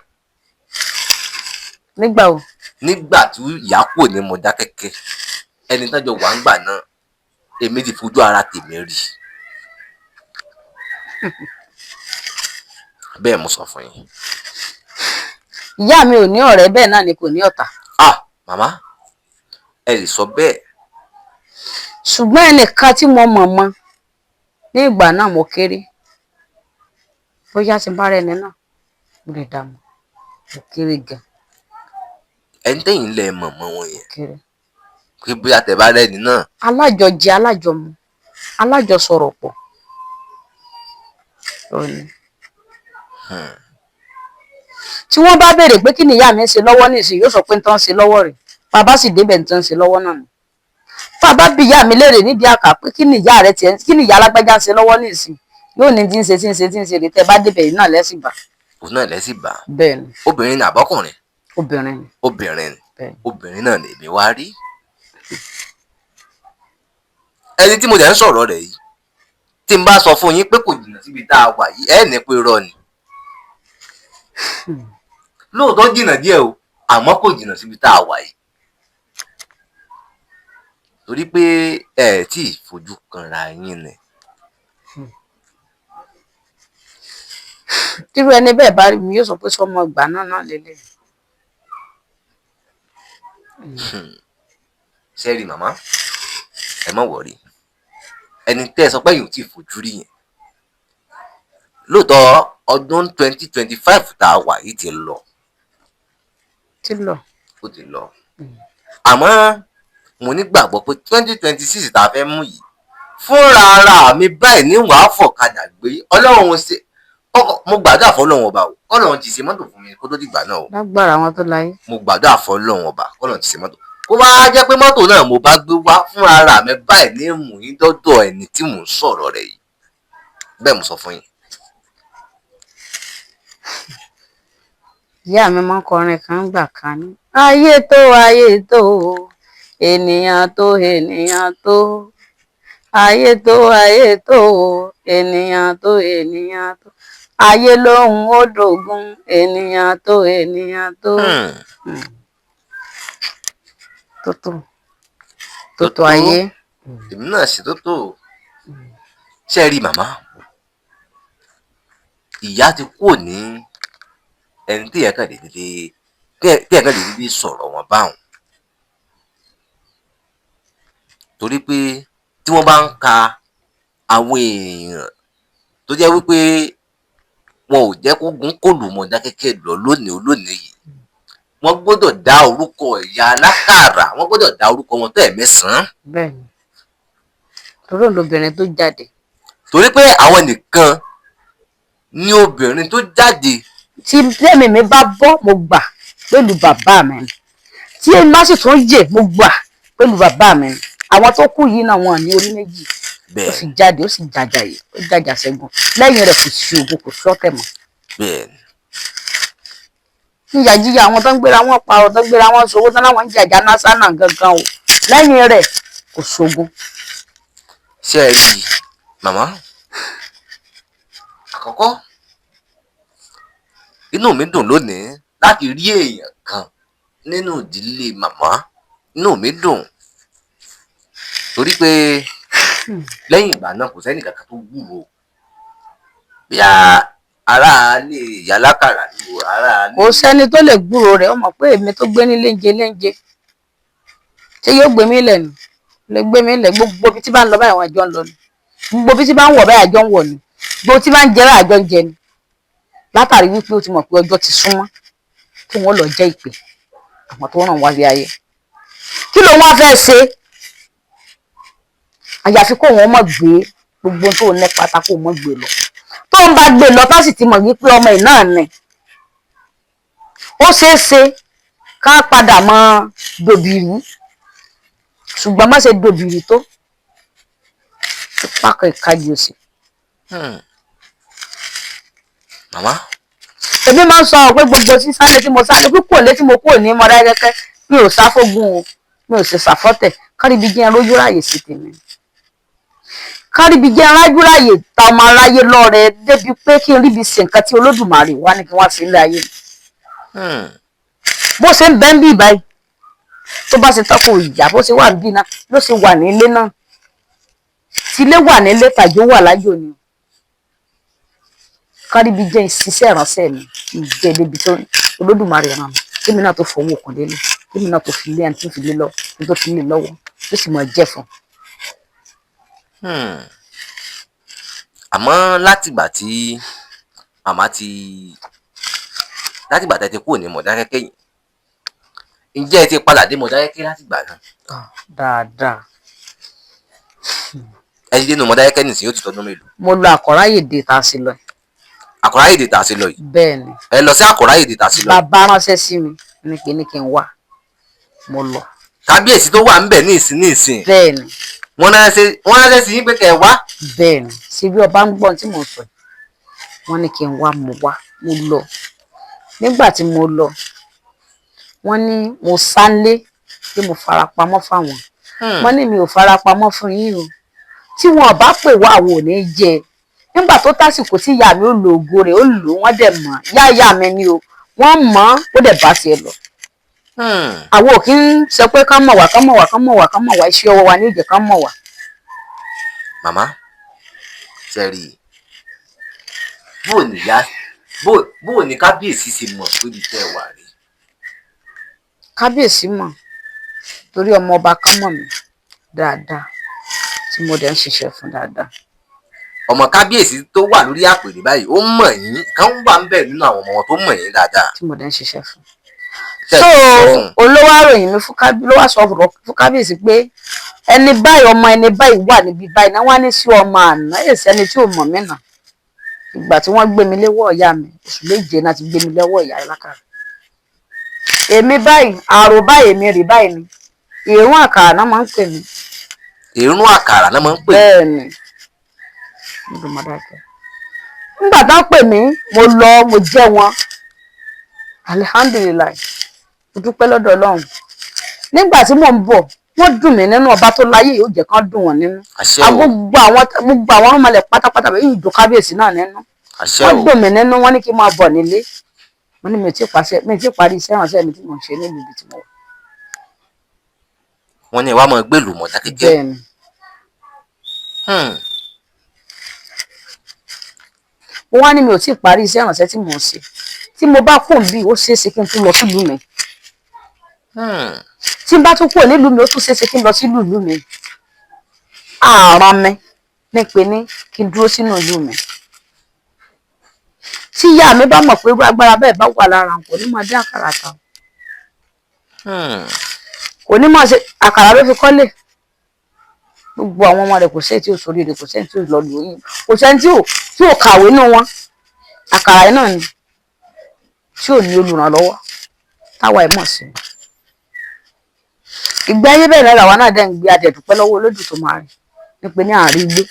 S1: Nígbà wo?
S2: Nígbà tí ìyá kò ní Mọdákẹ́kẹ́, ẹni tó jọ wà ń gbà náà, èmi ti fojú ara tèmi rí bẹ́ẹ̀, mo sọ fún yín.
S1: Ìyá mi ò ní ọ̀rẹ́, bẹ́ẹ̀ náà ni kò ní ọ̀tá.
S2: Ah, màmá, ẹ lè sọ bẹ́ẹ̀.
S1: Ṣùgbọ́n ẹnìkan tí mo mọ̀ mọ́ ní ìgbà náà, mo kéré, bóyá tí n bá rẹ ẹni náà, mo lè dààmú. Mo kéré gan.
S2: Ẹni tẹ́yìn lẹ mọ̀ mọ́ wọn yẹn, pé bóyá tẹ́ bá rẹ́ni náà.
S1: Alájọjẹ, alájọmu, alájọsọ̀rọ̀ pọ̀ òní. Tí wọ́n bá béèrè pé kí ni ìyá mi ń ṣe lọ́wọ́ nísìnyí, yóò sọ pé ń tán ṣe lọ́wọ́ rẹ̀. Bàbá sì débẹ̀, ń tán ṣe lọ́wọ́ náà ni. Bàbá bí ìyá mi léèrè nídìí àkà pé kí ni ìyá rẹ tiẹ̀, kí ni ìyá alágbájá ń ṣe lọ́wọ́ nísìnyí, yóò ní tí ń ṣe, tí ń ṣe, tí ń ṣe rè. Tẹ́ bá débẹ̀ yìí náà lẹ́sìn bá.
S2: Òun náà lẹ́sìn bá.
S1: Bẹ́ẹ̀ ni.
S2: Obìnrin ní àbọ́kùnrin?
S1: Obìnrin ni.
S2: Obìnrin ni. Obìnrin náà lèmi wá rí. Ẹni tí mo dẹ̀ ń sọ̀rọ̀ rẹ̀ yìí, tí n bá sọ fún yín pé kò jìnnà síbi tá a wà yìí, ẹ ní pé irọ́ ni. Lóòótọ́ jìnnà díẹ̀ o, àmọ́ kò jìnnà síbi tá a wà yìí, torí pé ẹ tí ì fojú kanra yín ni.
S1: Tírú ẹni bẹ́ẹ̀ bá rí mi, yóò sọ pé sọmọ ìgbà náà náà lélẹ̀.
S2: Ṣé rí, màmá, ẹ má worry. Ẹni tẹ́ ẹ sọ pé yìí ò tí ì fojú rí yẹn, lóòótọ́ ọdún 2025 tá a wà yìí ti lọ.
S1: Ti lọ.
S2: Ó ti lọ, àmọ́ mo nígbàgbọ́ pé 2026 tá a fẹ́ mú yìí, fúnra ara mi báyìí ní wàá fọ̀kadà gbé. Ọlọ́run ṣe kọ́kọ́, mo gbàdúrà fọlọ́run ọba o, kọ́lọ́run ti ṣe mọ́tò fún mi kó tó dìgbà náà o.
S1: Lágbára àwọn tó láyé.
S2: Mo gbàdúrà fọlọ́run ọba kọ́lọ́run ti ṣe mọ́tò, kó bá jẹ́ pé mọ́tò náà mo bá gbé wá, fúnra ara mi báyìí ní mú yín dọ́dọ̀ ẹni tí mò ń sọ̀rọ̀ rẹ̀ yìí. Bẹ́ẹ̀ mo sọ fún yín.
S1: Ìyá mi máa ń kọrin kan gbà kan ní. Ayé tó, ayé tó, ènìyàn tó, ènìyàn tó, ayé tó, ayé tó, ènìyàn tó, ènìyàn tó, ayé lóhun ó dògún, ènìyàn tó, ènìyàn tó. Tó tó tó tó ayé.
S2: Èmi náà sì tó tó. Ṣé ẹ rí màmá, ìyá ti kúrò ní ẹni tí ẹ̀ka lè dédé tí ẹ̀ka lè dédé sọ̀rọ̀ wọn báwọn, torí pé tí wọ́n bá ń ka àwọn èèyàn tó jẹ́ wípé wọn ò jẹ́ kó gun kòlù Mọdákẹ́kẹ́ lọ lónìí olónìí yìí, wọ́n gbọ́dọ̀ dá orúkọ ìyá alákàrà, wọ́n gbọ́dọ̀ dá orúkọ wọn tó ẹ̀mẹ́sàn-án.
S1: Bẹ́ẹ̀ni, torí òun lobìnrin tó jáde.
S2: Torí pé àwọn nìkan ni obìnrin tó jáde.
S1: Tí lẹ́mìí mi bá bọ́, mo gbà pẹ̀lú bàbá mi ni. Tí èmi bá sì tún yè, mo gbà pẹ̀lú bàbá mi ni. Àwọn tó kú yìí náà, wọn ní orí méjì. Ó sì jáde, ó sì jàjà yìí, ó jàjà ṣẹ́gun. Lẹ́yìn rẹ̀ kò sí ogun, kò sí ọ̀tẹ̀ mọ́. Níyà jíjà àwọn tó ń gbéra wọn parọ́, tó ń gbéra wọn sowó tán, láwọn ń jàjà násánà gangan o. Lẹ́yìn rẹ̀ kò sógun.
S2: Ṣé ẹ rí i màmá, àkọ́kọ́ inú mi dùn lónìí láti rí èèyàn kan nínú ìdílé màmá. Inú mi dùn torí pé lẹ́yìn ìgbà náà kò sẹ́nì kankan tó gbúròó bí ará ilé ìyá lákàrà ní o ará ilé.
S1: Kò sẹ́ni tó lè gbúròó rẹ̀. Ó mọ̀ pé èmi tó gbé ní léńjẹ léńjẹ, ṣé yóò gbé mi lẹ̀ ni? Lè gbé mi lẹ̀. Gbogbo ibi tí bá ń lọ báyìí, àwọn àjọ ń lọ ni. Gbogbo ibi tí bá ń wọ̀ báyìí, àjọ ń wọ̀ ni. Gbogbo tí bá ń jẹ báyìí, àjọ ń jẹ ni. Látàrí wípé ó ti mọ̀ pé ọjọ́ ti súnmọ́ kí wọ́n lọ jẹ́ ìpè àwọn tó ràn wá lé ayé. Kí ló wá fẹ́ ṣe? Àyàfi kó wọn mọ̀ gbé gbogbo tó ní pátá, kó mọ̀ gbé lọ. Tó ń bá gbé lọ, tó sì ti mọ̀ wípé ọmọ ẹ̀ náà ni, ó ṣeé ṣe ká padà mọ dòbìrì, ṣùgbọ́n má ṣe dòbìrì tó pákó ìkajì òsì.
S2: Màmá.
S1: Èmi máa ń sọ pé gbogbo sísáré tí mo sáré, pípò létí mo kúrò ní Mọdákẹ́kẹ́, mi ò sá fógun o, mi ò sì sàfọ́tẹ̀. Káríbi jẹ́ rójú ráàyè sí tèmi, káríbi jẹ́ rájú ráàyè ta ọmọ aráyé lọ́rẹ, débi pé kí n ríbi ṣe nǹkan tí Olódùmarè wá ní kí wọ́n sí ilé ayé. Bó ṣe ń bẹ́ ń bí báyìí, tó bá ṣe tọ́kọ ìyá, bó ṣe wà níbí náà ló ṣe wà nílé náà. Tílé wà nílé, tàjó wà lájò ni. Káríbi jẹ́ ìṣiṣẹ́ ìránṣẹ́ mi ìjẹ́ débi tó Olódùmarè ràn mí, kémi náà tó fọwọ́ òkun délé, kémi náà tó fi lé ẹni tó fi lé lọ, tó fi lé lọ́wọ́, tó sì máa jẹ́ fún.
S2: Àmọ́ látìgbà tí màmá ti, látìgbà tẹ́ ti kúrò ní Mọdákẹ́kẹ́ yìí, ǹjẹ́ ẹ ti padà dé Mọdákẹ́kẹ́ látìgbà náà?
S1: Dáadáa.
S2: Ẹ ti dé inú Mọdákẹ́kẹ́ nìsín, ó ti tọdún mélòó?
S1: Mo lọ Àkọ́ráyèdè tá a sì lọ.
S2: Àkọ́ráyèdè tá a sì lọ yìí?
S1: Bẹ́ẹ̀ ni.
S2: Ẹ lọ sí Àkọ́ráyèdè tá a sì lọ yìí.
S1: Bàbá ránṣẹ́ sí mi ní pé ní kí n wá, mo lọ.
S2: Kábíyèsí tó wà ńbẹ̀ ní ìsìn ní ìsìn?
S1: Bẹ́ẹ̀ ni.
S2: Wọ́n ránṣẹ́ sí yín pé kẹ́ ẹ wá?
S1: Bẹ́ẹ̀ ni. Ṣé bí ọba ń gbọ́n tí mò ń sọ yìí, wọ́n ní kí n wá, mo wá, mo lọ. Nígbà tí mo lọ, wọ́n ní mo sálé, pé mo farapamọ́ fáwọn. Wọ́n ní mi ò farapamọ́ fún yín o. Tí wọn bá pè wá, àwọn ò ní jẹ. Nígbà tó tásìkò tí ìyá mi ó lo ògo rẹ̀, ó lò ó, wọ́n dẹ̀ mọ̀. Ìyá ìyá mi ni o, wọ́n mọ̀ ó dẹ̀ bá tiẹ̀ lọ. Àwọn ò kí ń sọ pé kán mọ̀ wá, kán mọ̀ wá, kán mọ̀ wá, kán mọ̀ wá. Iṣẹ́ ọwọ́ wa ní ìjẹ́ kán mọ̀ wá.
S2: Màmá, ṣe rí i, bó ní ìyá, bó ní kábíyèsí ṣe mọ̀ pé ibi tẹ́ ẹ wà rí?
S1: Kábíyèsí mọ̀ torí ọmọ ọba kan mọ̀ mí dáadáa. Tí mo dẹ̀ ń ṣiṣẹ́ fún dáadáa.
S2: Ọmọ kábíyèsí tó wà lórí àpèrè báyìí, ó mọ̀ yín kan wà ń bẹ̀ nínú àwọn ọmọ wọn tó mọ̀ yín dáadáa.
S1: Tí mo dẹ̀ ń ṣiṣẹ́ fún.
S2: Tẹ́
S1: So
S2: ẹ ṣiṣẹ́ fún.
S1: Olówó àròyìn mi fún kábí ló wá sọ fún kábíyèsí pé ẹni báyìí, ọmọ ẹni báyìí wà níbí báyìí náà, wọ́n á ní sí ọmọ àná èsì ẹni tí ò mọ̀ mí nà. Ìgbà tí wọ́n gbé mi léwọ́ ìyá mi, oṣù 7 náà ti gbé mi lọ́wọ́ ìyá lákàrà. Èmi báyìí, àrò báyìí, èmi rè báyìí ni ìrún àkàrà náà máa ń pè mí.
S2: Ìrún àkàrà náà máa ń pè.
S1: Bẹ́ẹ̀ ni, nílùú Mọdákẹ́kẹ́. Nígbà tá pè mí, mo lọ, mo jẹ́ wọn. Alihamdulilayi, mo dúpẹ́ lọ́dọ̀ Ọlọ́run. Nígbà tí mò ń bọ̀, wọ́n dùn mí nínú. Ọba tó láyé yóò jẹ́ kán dùn wọ́n nínú.
S2: Àṣẹ o.
S1: Gbogbo àwọn ọmọlẹ̀ pátápátá bẹ́ẹ̀ yóò dùn kábíyèsí náà nínú.
S2: Àṣẹ
S1: Wọ́n
S2: o.
S1: dùn mí nínú. Wọ́n ní kí n máa bọ̀ nílé. Mo ní mi ò tí ì pàṣẹ, mi ò tí ì parí iṣẹ́ ìránṣẹ́ mi tí mò ń ṣe nílùú ibi tí mo wà.
S2: Wọ́n ní ẹ wá máa gbèlú Mọdákẹ́kẹ́.
S1: Bẹ́ẹ̀ ni. Mo wá ní mi ò tí ì parí iṣẹ́ ìránṣẹ́ tí mò ń ṣe. Tí mo bá kùn bí, ó ṣeé ṣe kí n tún lọ sílùú mi. Tí n bá tún kúrò nílùú mi, ó tún ṣeé ṣe kí n lọ sílùú ìlú mi. Àrùn mi ní pé ní kí n dúró sínú ìlú mi. Tí ìyá mi bá mọ̀ pé irú agbára bẹ́ẹ̀ bá wà lára, kò ní máa dín àkàrà ta. Kò ní máa ṣe àkàrà ló fi kọ́lé. Gbogbo àwọn ọmọ rẹ̀, kò sẹ́ni tí ò sórí rẹ̀, kò sẹ́ni tí ò lọ lù yín, kò sẹ́ni tí ò kàwé nù wọn. Àkàrà yìí náà ni tí ò ní olùrànlọ́wọ́ táwa ẹ̀ mọ̀ sí. Ìgbé ayé bẹ́ẹ̀ náà làwa náà dẹ̀ ń gbé. Adẹ̀dúpẹ́ lọ́wọ́ olódù tó máa rí ní pé ní àárín gbé.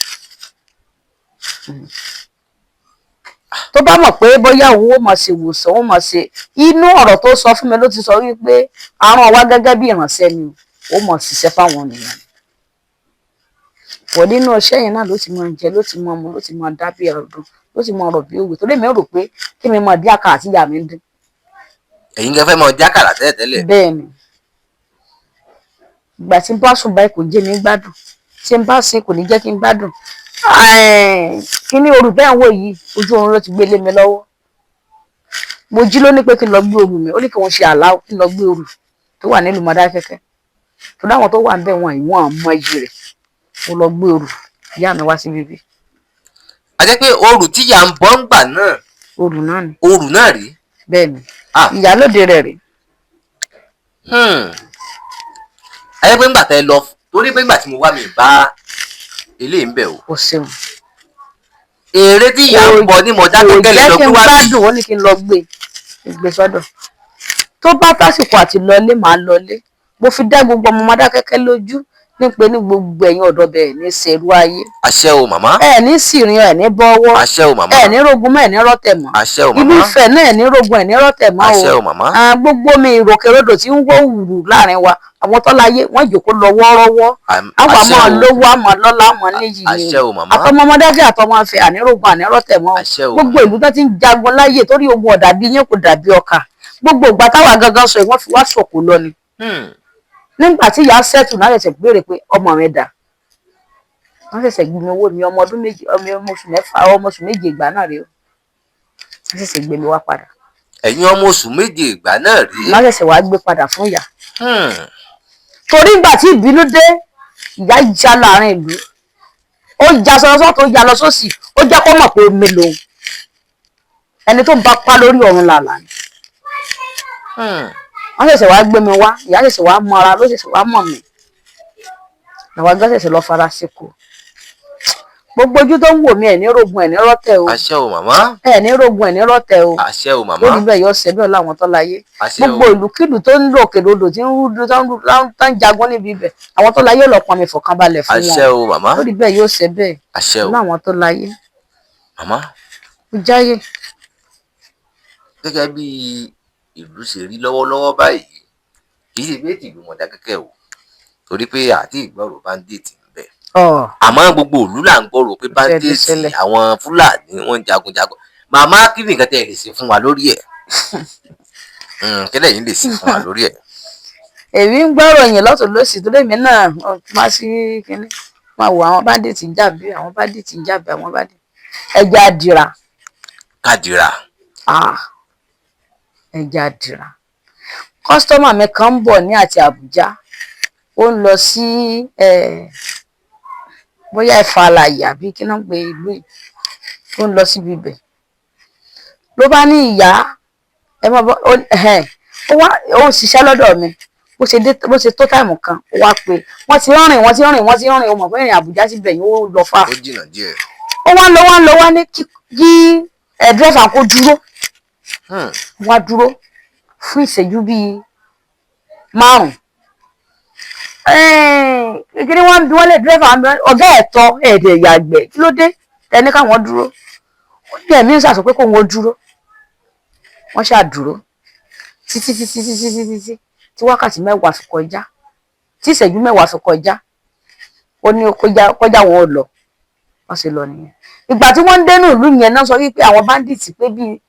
S1: Tó bá mọ̀ pé bóyá òun ó máa ṣe ìwòsàn, ó máa ṣe, inú ọ̀rọ̀ tó sọ fún mi ló ti sọ wípé àrùn wa gẹ́gẹ́ bí ìránṣẹ́ ni, ó mọ̀ ṣiṣẹ́ fáwọn ènìyàn pọ̀. Nínú iṣẹ́ yẹn náà ló ti máa jẹ, ló ti máa mu, ló ti máa dá bí ọdún, ló ti máa rọ̀ bí òwe, torí mi rò pé kí mi máa dín àkàrà tí ìyá mi ń dín.
S2: Ẹ̀yin gan fẹ́ máa jákàrà tẹ́lẹ̀tẹ́lẹ̀?
S1: Bẹ́ẹ̀ ni. Ìgbà tí n bá sùn báyìí, kò jẹ́ mi gbádùn. Tí n bá sin, kò ní jẹ́ kí n gbádùn. Kíní oru bẹ́ẹ̀ ń wò yìí, ojú oorun ló ti gbé lé mi lọ́wọ́. Mo jí, ló ní pé kí n lọ gbé oru mi. Ó ní kí wọ́n ṣe àlá, kí n lọ gbé oru tó wà nílùú Mọdákẹ́kẹ́ tó dáwọn tó wà ń bẹ̀ wọ́n ìwọ̀n mọ iyì rẹ̀. Mo lọ gbé oru ìyá mi wá sí bíbí.
S2: A jẹ́ pé oru tíyà ń bọ́ ń gbà náà?
S1: Oru náà ni.
S2: Oru náà rí?
S1: Bẹ́ẹ̀ ni.
S2: Ah.
S1: Ìyálóde rẹ̀ rèé.
S2: A jẹ́ pé ńgbà tẹ́ lọ, torí pé ńgbà tí mo wá, mi bá eléyìí ń bẹ̀ o.
S1: O ṣeun.
S2: Èrè tí ìyá ń bọ ní
S1: Kò
S2: Mọdákẹ́kẹ́ lè
S1: jẹ́
S2: lọ
S1: kí
S2: gbé
S1: n
S2: wá bí.
S1: gbádùn. Ó ní kí n lọ gbé gbé sọ́dọ̀. Tó bá tásìkò àti lọlé, màá lọlé. Mo fi dá gbogbo ọmọ Mọdákẹ́kẹ́ lójú ní pé ní gbogbo ẹ̀yin ọ̀dọ́ bẹ̀rẹ̀ ní ṣerú ayé.
S2: Àṣẹ o, màmá.
S1: Ẹ ní sìnrìn, ẹ ní bọ́wọ́.
S2: Àṣẹ o, màmá.
S1: Ẹ ní rogun mọ́, ẹ ní rọ́tẹ̀ mọ́.
S2: Àṣẹ o,
S1: Ìlú
S2: màmá.
S1: Ifẹ̀ náà, ẹ ní rogun, ẹ ní rọ́tẹ̀ mọ́ o.
S2: Àṣẹ o, màmá.
S1: Ah, gbogbo mi ìròkèròdò tí ń wó wùrù láàrin wa, àwọn tọ́láyé wọ́n jòkó lọ wọ́ọ́rọ́wọ́. Àwọn
S2: Àṣẹ
S1: àmọ́
S2: o.
S1: lówó, àmọ́ lọ́lá, àmọ́ níyì ni.
S2: Àṣẹ o, màmá.
S1: Àtọmọ Mọdákẹ́kẹ́, àtọmọ Ifẹ̀, ànírògùn, ànírọ́tẹ̀ mọ́ o.
S2: Àṣẹ o.
S1: Gbogbo ìlú tó ti ń jagun láyè, torí ogun ọ̀dà bí yín kò dàbí ọkà. Gbogbo ìgbà táwa gangan sọ yìí, wọ́n fi wá sọ̀kò lọ ni. Nígbà tí ìyá sẹ́tù náà ṣẹ̀ṣẹ̀ béèrè pé ọmọ mi dà, wọ́n ṣẹ̀ṣẹ̀ gbé mi owó mi, ọmọ ọdún 2, ọmọ oṣù 6, ọmọ oṣù 7 ìgbà náà rèé o. Wọ́n ṣẹ̀ṣẹ̀ gbé mi wá padà.
S2: Ẹ̀yin ọmọ oṣù 7 ìgbà náà rí?
S1: Wọ́n ṣẹ̀ṣẹ̀ wá gbé padà fún ìyá, torí ìgbà tí ìbínú dé, ìyá já láàrin ìlú, ó já sọ́sọ́ tó já lọ sósì, ó jẹ́ kó mọ̀ pé omi lòun, ẹni tó ń bá pa lórí ọ̀run làlà ni. Wọ́n ṣẹ̀ṣẹ̀ wá gbé mi wá, ìyá ṣẹ̀ṣẹ̀ wá mọ́ra, ló ṣẹ̀ṣẹ̀ wá mọ̀ mí, làwọn agbá ṣẹ̀ṣẹ̀ lọ fara síkò. Gbogbo ojú tó ń wò mí, ẹ̀ ní rogun, ẹ̀ ní rọ́tẹ̀ o.
S2: Àṣẹ o, màmá.
S1: Ẹ̀ ní rogun, ẹ̀ ní rọ́tẹ̀ o.
S2: Àṣẹ o, màmá.
S1: Lórí bẹ́ẹ̀ yọ ṣẹ́ bẹ́ẹ̀ láwọn tó láyé.
S2: Àṣẹ o.
S1: Gbogbo ìlúkìlú tó ń lò kèròdò, tí ń rúdu, tó ń rú, tó ń jagun níbi ibẹ̀, àwọn tó láyé lọ pọn mi fọkànbalẹ̀ fún
S2: Àṣẹ
S1: wọn.
S2: o, màmá.
S1: Lórí bẹ́ẹ̀ yóò ṣe bẹ́ẹ̀.
S2: Àṣẹ o.
S1: Láwọn tó láyé.
S2: Màmá.
S1: Ó jáyé.
S2: Gẹ́gẹ́ bí ìlú ṣe rí lọ́wọ́lọ́wọ́ báyìí, kì í ṣe pé tìlú Mọdákẹ́kẹ́ o, torí pé àti ìgbọ́rò bandit ń bẹ, àmọ́ gbogbo ìlú là ń gbọ́rò pé
S1: Ṣe ti
S2: bandit,
S1: ṣẹlẹ̀.
S2: àwọn Fúlàní wọ́n ń jagunjagun. Màmá, kí ni nǹkan tẹ́ ẹ lè ṣe fún wa lórí ẹ̀? Kí lẹ̀yin lè ṣe fún wa lórí ẹ̀?
S1: Èmi ń gbọ́rọ̀ yìn lọ́tún lọ́sì, torí èmi náà máa sí kínní, máa wo àwọn bandit ń jà bí, àwọn bandit ń jà bí, àwọn bandit. Ẹja àdìrà.
S2: Kádìrà.
S1: Ah, ẹja àdìrà. Customer mi kan ń bọ̀ ní àti Àbújá, ó ń lọ sí Bóyá Ẹ̀fà Àlàyé àbí kí náà ń pe ìlú yìí tó ń lọ síbi ibẹ̀. Ló bá ní, "Ìyá, ẹ mọ bọ́." Ó wá, ó ń ṣiṣẹ́ lọ́dọ̀ mi. Bó ṣe dé, bó ṣe tó time kan, ó wá pé wọ́n ti rìn, wọ́n ti rìn, wọ́n ti rìn. Ó mọ̀ pé ìrìn Àbújá síbẹ̀ yìí, ó lọ fà.
S2: Ó jìnnà díẹ̀.
S1: Ó wá ń lọ, wá ń lọ, wá ní kí ẹ dírẹ́fà kó dúró. Wá dúró fún ìṣẹ́jú bíi 5. Kí ni wọ́n ń bi wọ́n lè dírẹ́fà ń bi wọ́n, ọ̀gá ẹ̀ tọ́ ẹ̀ẹ́dẹ̀ yàgbẹ́, kí ló dé tẹni káwọn dúró? Ó ní ẹ̀mí ń sàsọ pé kóun ó dúró. Wọ́n ṣáà dúró títí títí títí títí títí tí wákàtí 10 fi kọjá, tí ìṣẹ́jú 10 fi kọjá. Ó ní kọjá kọjá, wọn ò lọ. Wọ́n ṣe lọ nìyẹn. Ìgbà tí wọ́n ń dénú ìlú yẹn náà, sọ wípé àwọn bandits pé bíi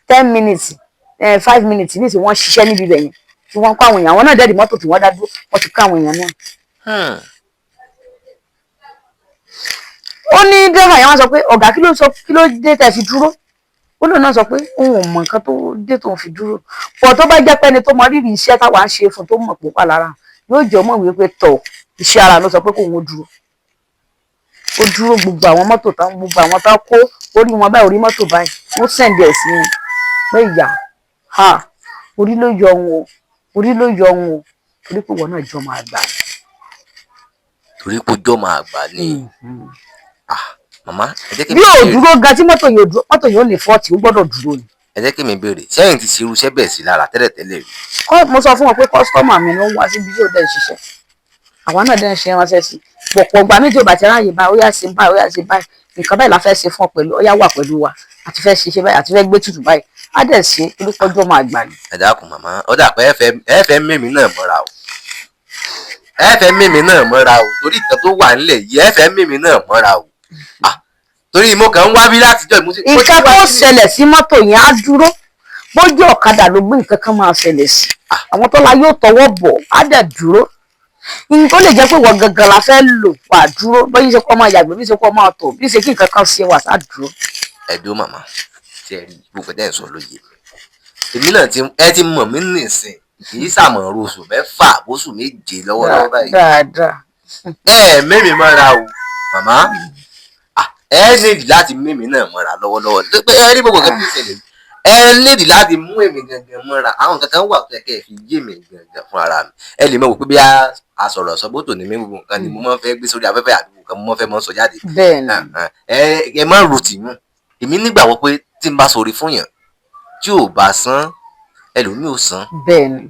S1: 10 minutes, 5 minutes ní tí wọ́n ṣiṣẹ́ níbi ibẹ̀ yẹn, tí wọ́n kó àwọn èèyàn. Àwọn náà dẹ́ẹ̀dì mọ́tò tí wọ́n dá dúró, wọ́n ti kó àwọn èèyàn náà. Ó ní dírẹ́fà yẹn wọ́n sọ pé, "Ọ̀gá, kí ló sọ, kí ló dé tẹ́ fi dúró?" Ó lóun náà sọ pé òun ò mọ nǹkan tó dé tóun fi dúró pọ̀. Tó bá jẹ́ pé ẹni tó mọ rírì iṣẹ́ táwa ń ṣe fún, tó mọ̀ pé wà lára, yóò jẹ́ ọmọ wípé tọ̀, iṣẹ́ ara ló sọ pé kóun ó dúró. Ó dúró, gbogbo àwọn mọ́tò tán, gbogbo àwọn tán kó orí wọn báyìí, orí mọ́tò báyìí, wọ́n send ẹ̀ sí wọn pé, "Ìyá ha, orí ló yọ òun o, orí ló yọ òun o," torí pé ìwọ náà jọ máa gbà.
S2: Torí pé ọjọ́ máa gbà ní. Ah, màmá, ẹ jẹ́ kí
S1: Bí
S2: mi
S1: ò
S2: béèrè.
S1: dúró gan, tí mọ́tò yóò dúró, mọ́tò yóò ní fault, ó gbọ́dọ̀ dúró ni.
S2: Ẹ jẹ́ kí mi béèrè, sẹ́yìn ti ṣe irú iṣẹ́ bẹ́ẹ̀ sí lára tẹ́lẹ̀tẹ́lẹ̀ rí?
S1: Kọ́ mo sọ fún wọn pé customer mi ló ń wá síbi yóò dẹ̀ ṣiṣẹ́, àwa náà dẹ̀ ń ṣe ránṣẹ́ sí pọ̀pọ̀ gbà mí. Tí ò bá ti ráàyè báyìí, ó yá ṣe báyìí, ó yá ṣe báyìí, nǹkan báyìí la fẹ́ ṣe fún ọ pẹ̀lú, ó yá wà pẹ̀lú wa, àti fẹ́ ṣiṣẹ́ báyìí, àti fẹ́ gbé tutù báyìí, á dẹ̀ ṣe torí pọ́jọ́ máa gbà ní.
S2: Ẹ dákun màmá, ó dà pé ẹ fẹ́ mímí náà mọ́ra o, ẹ fẹ́ mímí náà mọ́ra o, torí nǹkan tó wà nílẹ̀ yìí, ẹ fẹ́ mímí náà mọ́ra o. Ah, torí mo kàn ń wá bí látijọ́ mo ti
S1: Nǹkan
S2: wá
S1: tó
S2: bí-
S1: ṣẹlẹ̀ sí mọ́tò yẹn, á dúró. Bójú ọ̀kadà ló gbé, nǹkan kan máa ṣẹlẹ̀ sí àwọn tó la yóò tọwọ́ bọ̀, á dẹ̀ dúró. Nǹkan lè jẹ́ pé wọ́n gangan la fẹ́ lò, wà dúró, bóyá ṣe kọ́ máa yàgbẹ́, bí ṣe kọ́ máa tọ̀, bí ṣe kí nǹkan kan ṣe wà, sá dúró.
S2: Ẹ dúró màmá, tí ẹ rí gbogbo ẹ̀ ń sọ lóye mi, èmi náà ti, ẹ ti mọ̀ mí nìsín, kì í sàmọ̀ràn oṣù 6 oṣù 7 lọ́wọ́lọ́wọ́ báyìí.
S1: Dáadáa.
S2: Ẹ mímí mọ́ra o màmá. Ah, ẹ nídìí láti mímí náà mọ́ra lọ́wọ́lọ́wọ́ tó pé ẹ rí gbogbo nǹkan tó ń ṣẹlẹ̀ yìí. Ẹ nídìí láti mú èmi gangan mọ́ra. Àwọn nǹkan kan wà tó yẹ kẹ́ ẹ fi yé mi gangan fún ara mi. Ẹ lè mọ̀ wò pé bí a sọ̀rọ̀ sọ́bọ̀tò ní mi, gbogbo nǹkan ni mo máa ń fẹ́ gbé sórí afẹ́fẹ́ àdúgbò kan, mo máa ń fẹ́ mọ́ sọ jáde.
S1: Bẹ́ẹ̀ ni.
S2: Ẹ má ro tìyún. Èmi nígbàgbọ́ pé tí n bá sọ̀rọ̀ fún yàn, tí ò bá san, ẹlòmíì ò san.
S1: Bẹ́ẹ̀ ni.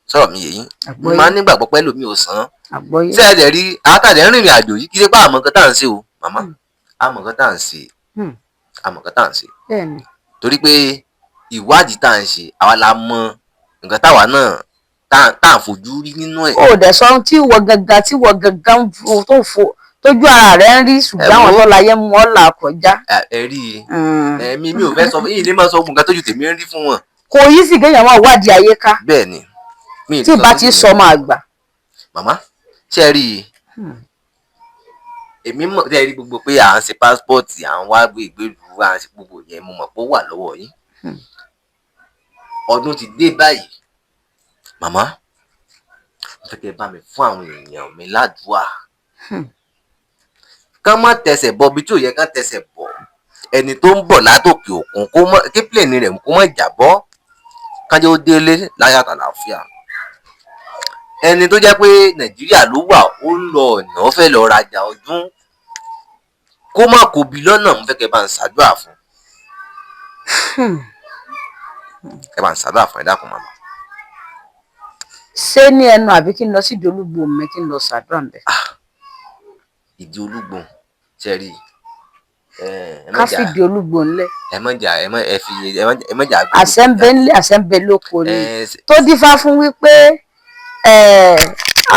S2: Sọ̀rọ̀ mi yé yín?
S1: Àgbọ́yé.
S2: Máa nígbàgbọ́ pé ẹlòmíì ò san.
S1: Àgbọ́yé.
S2: Ṣé ẹ dẹ̀ rí àtàdé rìnrìn àjò yìí, kí ṣe pé àmọ́ nǹkan tá à ń ṣe o màmá, àmọ́ nǹkan tá à ń ṣe, àmọ́ nǹkan tá à ń ṣe.
S1: Bẹ́ẹ̀ ni.
S2: Torí pé ìwádìí tá à ń ṣe, àwa la mọ nǹkan táwa náà tá à ń fojú rí nínú ẹ̀.
S1: Ó dẹ̀ sọ ohun tí ìwọ gangan, tí ìwọ gangan ń tó ń fo tójú ara rẹ̀ ń rí, ṣùgbọ́n àwọn
S2: Wo.
S1: tó láyé mú ọ́ là kọjá.
S2: Ẹ rí i, ẹ̀mí mi ò fẹ́ sọ yìí lè máa sọ nǹkan tójú tèmi ń rí fún wọn.
S1: Kò yí sì kéèyàn máa wádìí ayé ká.
S2: Bẹ́ẹ̀ ni, mi ì
S1: Tí
S2: lè
S1: ìbá
S2: sọ
S1: ti
S2: tójú mi.
S1: sọ máa gbà.
S2: Màmá, ṣé ẹ rí i, èmi mọ̀ tẹ́ ẹ rí gbogbo pé à ń ṣe passport, à ń wá gbé ìgbélú, à ń ṣe gbogbo yẹn, mo mọ̀ pé ó wà lọ́wọ́ yín. Ọdún ti dé báyìí màmá, mo fẹ́ kẹ́ ẹ bá mi fún àwọn èèyàn mi ládùúà, kán má tẹsẹ̀ bọ ibi tí ò yẹ kán tẹsẹ̀ bọ̀. Ẹni tó ń bọ̀ látòkè òkun, kó mọ́ kí plane rẹ̀ kó má jábọ́, kájọ́ ó délé láyọ̀ àtàlàáfíà. Ẹni tó jẹ́ pé Nàìjíríà ló wà, ó ń lọ ọ̀nà, ó fẹ́ lọ rajà ọdún, kó má kóbi lọ́nà. Mo fẹ́ kẹ́ bá ń ṣàdúrà fún, ẹ bá ń ṣàdúrà fún, ẹ dákun màmá.
S1: Ṣé ní ẹnu àbí kí n lọ sídìí olúgbò mi, kí n lọ ṣàdúrà ń bẹ?
S2: Ìdí olúgbòhùn ṣe rí ẹ, ẹ má
S1: Ká
S2: jà.
S1: fìdí olúgbò ńlẹ̀.
S2: Ẹ má jà, ẹ má ẹ fi ẹ má jà.
S1: Àṣẹ ń bẹ ńlẹ̀, àṣẹ ń bẹ lóko ni.
S2: Ẹ
S1: Tó dífá fún wípé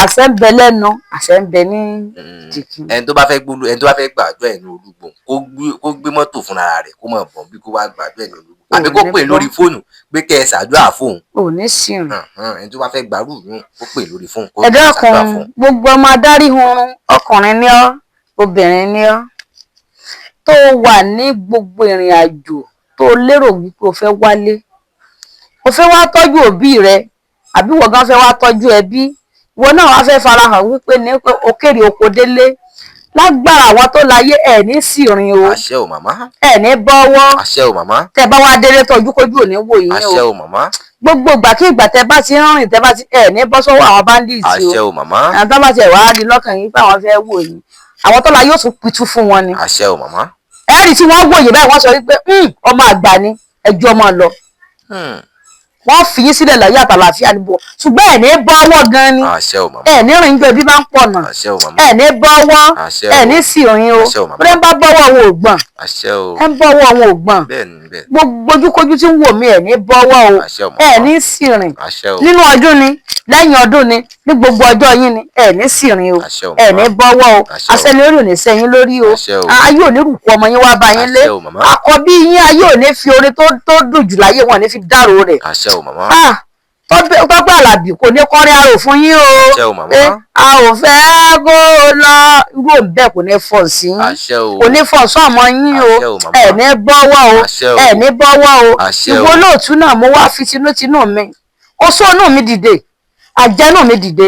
S1: àṣẹ ń bẹ lẹ́nu, àṣẹ ń bẹ ní jìkì.
S2: Ẹni tó bá fẹ́ gbólú, ẹni tó bá fẹ́ gbàdúrà ẹ̀ ní olúgbòhùn, kó gbé mọ́tò fúnra rẹ̀, kó máa bọ̀ bí, kó wá gbàdúrà ẹ̀ ní olúgbòhùn, àbí kó
S1: ní
S2: pè
S1: gbọ́.
S2: lórí fóònù pé kẹ́ ẹ ṣàdúrà fóun.
S1: Ò ní sìn.
S2: Ẹni tó bá fẹ́ gbàrú yún, kó pè lórí fóònù kó
S1: Ẹ dákun,
S2: ṣàdúrà fóun.
S1: gbogbo ọmọ adarí hunrun, ọkùnrin ní ọ, obìnrin ní ọ, tó wà ní gbogbo ìrìn àjò, tó lérò wípé o fẹ́ wálé, o fẹ́ wá tọ́jú òbí rẹ, àbí wọ́n gan fẹ́ wá tọ́jú ẹbí, ìwọ náà wá fẹ́ farahàn wípé ní pé o kéré oko délé. Lágbára àwọn tó láyé, ẹ̀ ní sì rìn o.
S2: Àṣẹ o, màmá.
S1: Ẹ̀ ní bọ́wọ́.
S2: Àṣẹ o, màmá.
S1: Tẹ́ bá wá délé tó, ojúkójú ò ní wò yín o.
S2: Àṣẹ o, màmá.
S1: Gbogbo ìgbà kí ìgbà tẹ́ bá ti ń rìn, tẹ́ bá ti, ẹ̀ ní bọ́ sọ́wọ́ àwọn bandits o.
S2: Àṣẹ o, màmá.
S1: Àwọn tó bá tiẹ̀ wá di lọ́kàn yín pé àwọn fẹ́ wò yín, àwọn tó la yóò tún pitú fún wọn ni.
S2: Àṣẹ o, màmá.
S1: Ẹ̀rí tí wọ́n wò yín báyìí, wọ́n sọ wípé, ọmọ àgbà ni, ẹjọ́ ọmọ lọ." Wọ́n fi yín sílẹ̀ láyé àtàlàáfíà níbo, ṣùgbọ́n ẹ̀ ní bọ́wọ́ gan ni.
S2: Àṣẹ o, màmá.
S1: Ẹ̀ ní rìn jọ ibi bá ń pọ̀ nà.
S2: Àṣẹ o, màmá.
S1: Ẹ̀ ní bọ́wọ́.
S2: Àṣẹ o.
S1: Ẹ̀ ní sì rìn o.
S2: Àṣẹ o, màmá.
S1: Bẹ́ẹ̀ ń bá bọ́wọ́ wọn ò gbọ̀n.
S2: Àṣẹ o.
S1: Ẹ̀ ń bọ́wọ́ wọn ò gbọ̀n.
S2: Bẹ́ẹ̀ ni, bẹ́ẹ̀.
S1: Gbogbo ojúkójú tí ń wò mí, ẹ̀ ní bọ́wọ́ o.
S2: Àṣẹ o, màmá.
S1: Ẹ̀ ní sì rìn.
S2: Àṣẹ o.
S1: Nínú ọdún ni, lẹ́yìn ọdún ni, ní gbogbo ọjọ́ yín ni, ẹ̀ ní sì rìn o.
S2: Àṣẹ o,
S1: Ẹ̀ ní
S2: màmá.
S1: bọ́wọ́ o.
S2: Àṣẹ o.
S1: Àṣẹ lórí ò ní sẹ́yìn lórí o.
S2: Àṣẹ o.
S1: Ayé ò ní rùkú ọmọ yín wá bá yín lé.
S2: Àṣẹ o, màmá.
S1: Àkọ́bí yín, ayé ò ní fi oore tó dùn jù láyé wọn ní fi dárò rẹ̀.
S2: Àṣẹ o, màmá.
S1: Ah, Tọ́pẹ́ Àlàbí kò ní kọrin arò fún yín o.
S2: Àṣẹ o, màmá.
S1: Pé a ò fẹ́ kó o lọ, irú òun bẹ́ẹ̀ kò ní fọ̀ sí yín.
S2: Àṣẹ o.
S1: Kò ní fọ̀ sún ọmọ yín o.
S2: Àṣẹ o, màmá.
S1: Ẹ̀ ní bọ́wọ́ o.
S2: Àṣẹ o.
S1: Ẹ̀ ní bọ́wọ́ o.
S2: Àṣẹ o.
S1: Ìwọ olóòtú náà, mo wá fi tinútinú mi, oṣó inú mi dìde, àjẹ́ inú mi dìde,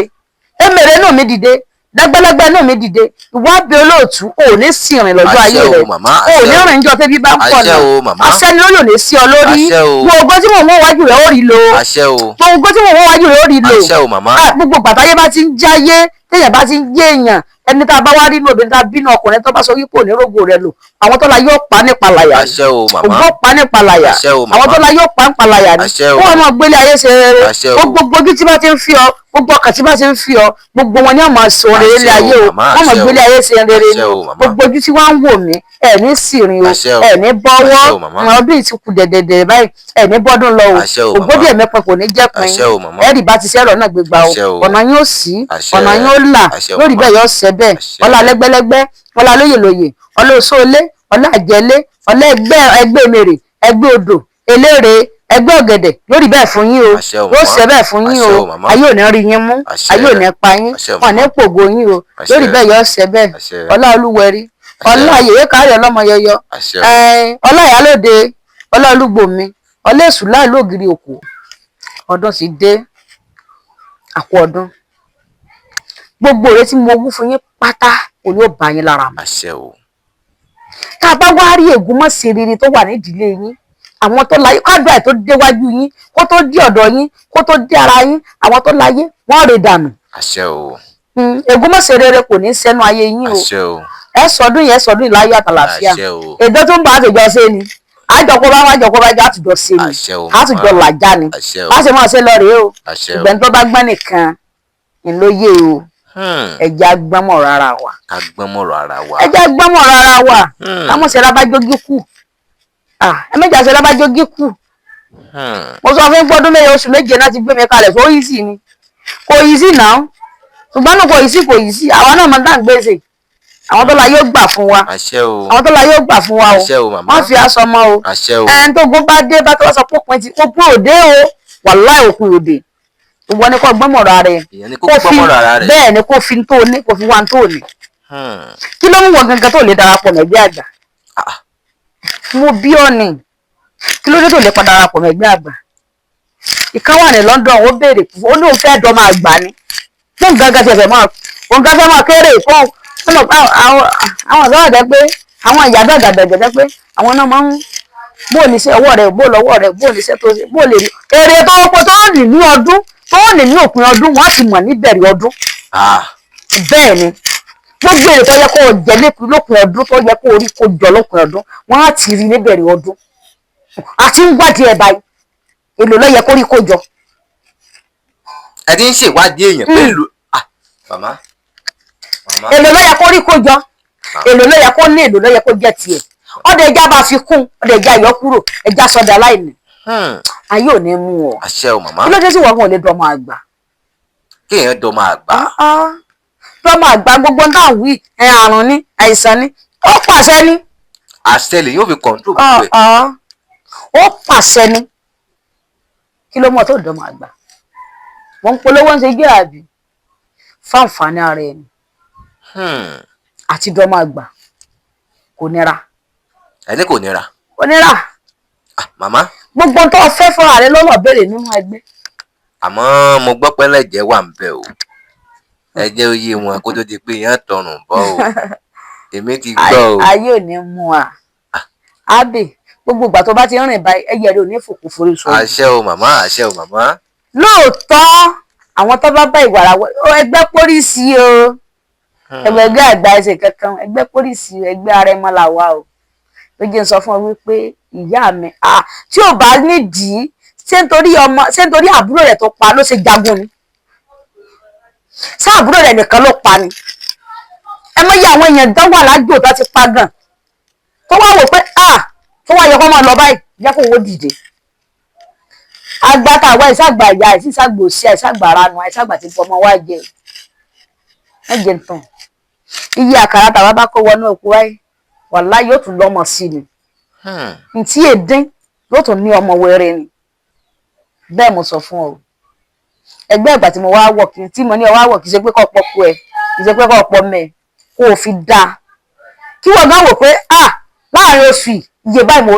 S1: èmèrè inú mi dìde, lẹ́gbẹ́lẹ́gbẹ́ inú mi dìde. Ìwọ abẹ olóòtú ò ní sì rìn lọ́jọ́
S2: Àṣẹ
S1: ayé
S2: o,
S1: rẹ̀.
S2: màmá.
S1: Ò ní
S2: Àṣẹ o.
S1: rìn jọ tẹ́bí bá ń pọ̀
S2: Àṣẹ
S1: náà.
S2: o, màmá.
S1: Àṣẹ ni ó yóò ní sí ọ lórí.
S2: Àṣẹ o.
S1: Gbogbo tí mò ń wọ́n wájú rẹ̀, ó rí lo.
S2: Àṣẹ o.
S1: Gbogbo tí mò ń wọ́n wájú rẹ̀, ó rí lò.
S2: Àṣẹ o, màmá.
S1: Ah, gbogbo gbàtáyé bá ti ń jáyé, téèyàn bá ti ń jẹ́ èèyàn, ẹni tá a bá wá rí inú obìnrin tá a bínú ọkùnrin tó bá sọ wípé òní rògbò rẹ lò, àwọn tó la yóò pa nípa làyà ni.
S2: Àṣẹ o, màmá.
S1: Ògbó pa nípa làyà.
S2: Àṣẹ o, màmá.
S1: Àwọn tó la yóò pa nípa làyà ni.
S2: Àṣẹ o.
S1: Kó wọn máa gbélé ayé ṣe rere.
S2: Àṣẹ o.
S1: Gbogbo ojú tí bá ti ń fi ọ, gbogbo ọkàn tí bá ti ń fi ọ, gbogbo wọn ni wọn máa sọ rere
S2: Àṣẹ
S1: lé ayé
S2: o,
S1: o.
S2: màmá.
S1: Wọn máa
S2: Àṣẹ o.
S1: gbélé ayé ṣe rere
S2: Àṣẹ
S1: ni.
S2: o, màmá.
S1: Gbogbo ojú tí wọn ń wò mí, ẹ ní sì rìn o.
S2: Àṣẹ o.
S1: Ẹ ní bọ́wọ́.
S2: Àṣẹ o, màmá.
S1: Ọdún yìí ti kù dẹ̀dẹ̀dẹ̀ báyìí, ẹ ní bọ́dún lọ o.
S2: Àṣẹ o, màmá.
S1: Ògbódì ẹ̀mẹ́pẹ kò ní jẹ́ pin.
S2: Àṣẹ o, màmá.
S1: Ẹ̀rì bá ti sẹ́rọ̀ náà gbégbá o.
S2: Àṣẹ o.
S1: Ọ̀nà yóò sí.
S2: Àṣẹ.
S1: Ọ̀nà yóò là.
S2: Àṣẹ o,
S1: Lórí
S2: màmá.
S1: bẹ́ẹ̀ yóò ṣẹ bẹ́ẹ̀.
S2: Àṣẹ.
S1: Ọlá lẹ́gbẹ́lẹ́gbẹ́, ọlá lóyèlóyè, ọlá oṣoolé, ọlá àjẹlé, ọlá ẹgbẹ́, ẹgbẹ́ mèrè, ẹgbẹ́ odò elére, ẹgbẹ́ ọ̀gẹ̀dẹ̀, lórí bẹ́ẹ̀ fún yín o.
S2: Àṣẹ o,
S1: Yóò
S2: màmá.
S1: ṣẹ bẹ́ẹ̀ fún yín
S2: Àṣẹ
S1: o.
S2: o, màmá.
S1: Ayé ò ní rí yín mú.
S2: Àṣẹ.
S1: Ayé ò ní pa yín.
S2: Àṣẹ o,
S1: Wọn ní
S2: màmá.
S1: pògo yín o.
S2: Àṣẹ.
S1: Lórí bẹ́ẹ̀ yóò ṣẹ bẹ́ẹ̀.
S2: Àṣẹ.
S1: Ọlá olúwẹrí,
S2: Àṣẹ.
S1: ọlá yèyé káyọ̀ ọlọ́mọ yọyọ.
S2: Àṣẹ o.
S1: Ẹn, ọlá ìyálóde, ọlá olúgbòmi, ọlá èṣù láìlú ògiri òkú. Ọdún ti dé, àkó ọdún. Gbogbo òre tí mo wú fún yín pátá, òní ò bá yín lára mu.
S2: Àṣẹ o.
S1: Tá a bá wá rí ègún mọ́ sí rere tó wà nídìílé yín, àwọn tó láyé, kádùá ẹ̀ tó déwájú yín, kó tó dé ọ̀dọ̀ yín, kó tó dé ara yín, àwọn tó láyé wọ́n rè dànù.
S2: Àṣẹ o.
S1: Ègún mọ́ sí rere kò ní sẹ́nu ayé yín o.
S2: Àṣẹ o.
S1: Ẹ sọdún yẹn, sọdún ìláyọ̀ àtàlàfíà.
S2: Àṣẹ o.
S1: Èdè tó ń bá àtijọ́ ṣe ni àjọkọ bá wà, àjọkọ bá jọ àtijọ́ ṣe ni.
S2: Àṣẹ o,
S1: Àtijọ́
S2: màmá.
S1: làjá ni.
S2: Àṣẹ o.
S1: Bá ṣe máa ṣe lọ rèé o.
S2: Àṣẹ o.
S1: Ìgbẹ́ni tó bá gbọ́n nìkan ńlóye o. Ẹ̀jẹ̀ agbọ́nmọ̀ rárá wa.
S2: Ká gbọ́n mọ̀rọ̀ ara wa.
S1: Ẹ̀jẹ̀ agbọ́nmọ̀ rárá wa. Kámọ̀ ṣe rábájógí kù. Ẹ méjì àṣẹ rábájógí kù. Mo sọ fún gbọ́dún mẹ́yẹ oṣù 7 láti gbé mi kalẹ̀ tó yìí sí ni, kò yìí sí náà, ṣùgbọ́n náà kò yìí sí, kò yìí sí. Àwa náà máa ń dá gbèsè. Àwọn tó la yóò gbà fún wa.
S2: Àṣẹ o.
S1: Àwọn tó la yóò gbà fún wa o.
S2: Àṣẹ o, màmá.
S1: Wọ́n fi aṣọ mọ́ o.
S2: Àṣẹ o.
S1: Ẹni tó gún bá dé bá tó wá sọ pé òpin ti òpin òde o, wàláì òpin òde. Ìwọ ni kò gbọ́mọ̀rọ̀ ara rẹ̀.
S2: Ìyẹn ni kó gbọ́mọ̀rọ̀ ara rẹ̀.
S1: Bẹ́ẹ̀ ni, kó fi tó ní, kó fi wá tó ní. Kí ló ń wọ gangan tó lè darapọ̀ mẹ́gbẹ́ àgbà?
S2: Ah.
S1: Mo bí ọ ni, kí ló dé tó lè padà darapọ̀ mẹ́gbẹ́ àgbà? Ìkan wà ní London, ó béèrè, ó lóun fẹ́ dọ́ máa gbà ni fún gangan tiẹ̀ fẹ́ máa, òun gangan máa kéré fún ọmọ. Àwọn ọ̀dọ́ àjẹ́ pé àwọn ìyá dàgbà dàgbà jẹ́ pé àwọn náà máa ń bó ní iṣẹ́ ọwọ́ rẹ̀, bó lọ́wọ́ rẹ̀, bó ní iṣẹ́ tó ṣe, bó lè rí èrè tó pọ̀ tó ní ní ọdún tó ní ní òpin ọdún, wọ́n á ti mọ̀ níbẹ̀rẹ̀ ọdún.
S2: Ah.
S1: Bẹ́ẹ̀ ni, gbogbo èrè tó yẹ kó o jẹ lópin ọdún, tó yẹ kó o rí kó jọ lópin ọdún, wọ́n á ti rí níbẹ̀rẹ̀ ọdún. Àti ń wádìí ẹ̀ báyìí, èlò ló yẹ kó rí kó jọ.
S2: Ẹ ti ń ṣèwádìí èèyàn pẹ̀lú, ah, màmá, màmá.
S1: Èlò ló yẹ kó rí kó jọ, èlò ló yẹ kó ní, èlò ló yẹ kó jẹ tiẹ̀. Ọdẹ ẹja bá fi kún, ọdẹ ẹja yọ kúrò, ẹja sọdẹ aláìní. Ayé ò ní mú ọ.
S2: Àṣẹ o, màmá.
S1: Kí ló dé tí wọn kò lè dọmọ àgbà?
S2: Kéèyàn dọmọ àgbà.
S1: Dọmọ àgbà, gbogbo náà wí ẹ, àrùn ní, àìsàn ní, ó pàṣẹ ní.
S2: Àṣẹ lè yóò fi control gbogbo ẹ̀.
S1: Ó pàṣẹ ní. Kí ló mọ̀ tó dọmọ àgbà? Wọ́n ń polówó, ń ṣe gbé àbí fáǹfààní ara ẹni. Àti dọmọ àgbà kò nira.
S2: Ẹni kò nira.
S1: Kò nira.
S2: Ah, màmá.
S1: Gbogbo tó fẹ́ fúnra rẹ lọ́nà béèrè nínú ẹgbẹ́.
S2: Àmọ́ mo gbọ́ pé ẹlẹ́jẹ̀ wà ń bẹ̀ o. Ẹ jẹ́ ó yé wọn kó tó di pé èèyàn tọrùn bọ́ o. Èmi ti gbọ́ o.
S1: Ayé ò ní mú wa. Abe, gbogbo ìgbà tó bá ti ń rìn báyìí, ẹyẹ rẹ ò ní fòkú forí sọ.
S2: Àṣẹ o màmá, àṣẹ o màmá.
S1: Lóòótọ́, àwọn tó bá bá ìwàrà wọ ẹgbẹ́ pólísì o, ẹgbẹ́ àgbà ẹsẹ̀ kankan, ẹgbẹ́ pólísì, ẹgbẹ́ arẹmọ là wà o. Ló jẹ́ n sọ fún ọ wípé ìyá mi, tí ò bá nídìí, ṣé nítorí ọmọ, ṣé nítorí àbúrò rẹ̀ tó pa ló ṣe jagun ni? Ṣé àbúrò rẹ̀ nìkan ló pa ni? Ẹ mọ̀ yẹ àwọn èèyàn dán wà lájò tó ti pa gan, tó wá wò pé tó wá yẹ kó máa lọ báyìí, jẹ́ kó wọ́n dìde. Agbátá àwa ìsàgbà ìyá, ìsàgbà òsì, ìsàgbà aranu, ìsàgbà tí fọmọ wá jẹ ẹ jẹ ntàn. Iye àkàrà tàwa bá kó wọnú oko wáyé, wàhálà yóò tún lọ́mọ sí ni. Ntí èdín yóò tún ní ọmọ wẹrẹ ni. Bẹ́ẹ̀ mo sọ fún ọ. Ẹgbẹ́ ìgbà tí mo wá wọ̀, kí tí mo ní ọ wá wọ̀, kì í ṣe pé kọ́ pọ̀ kú ẹ, kì í ṣe pé kọ́ pọ̀ mẹ́, kó o fi dáa, kí wọ́n gan wò pé láàrin oṣù iye báyìí mo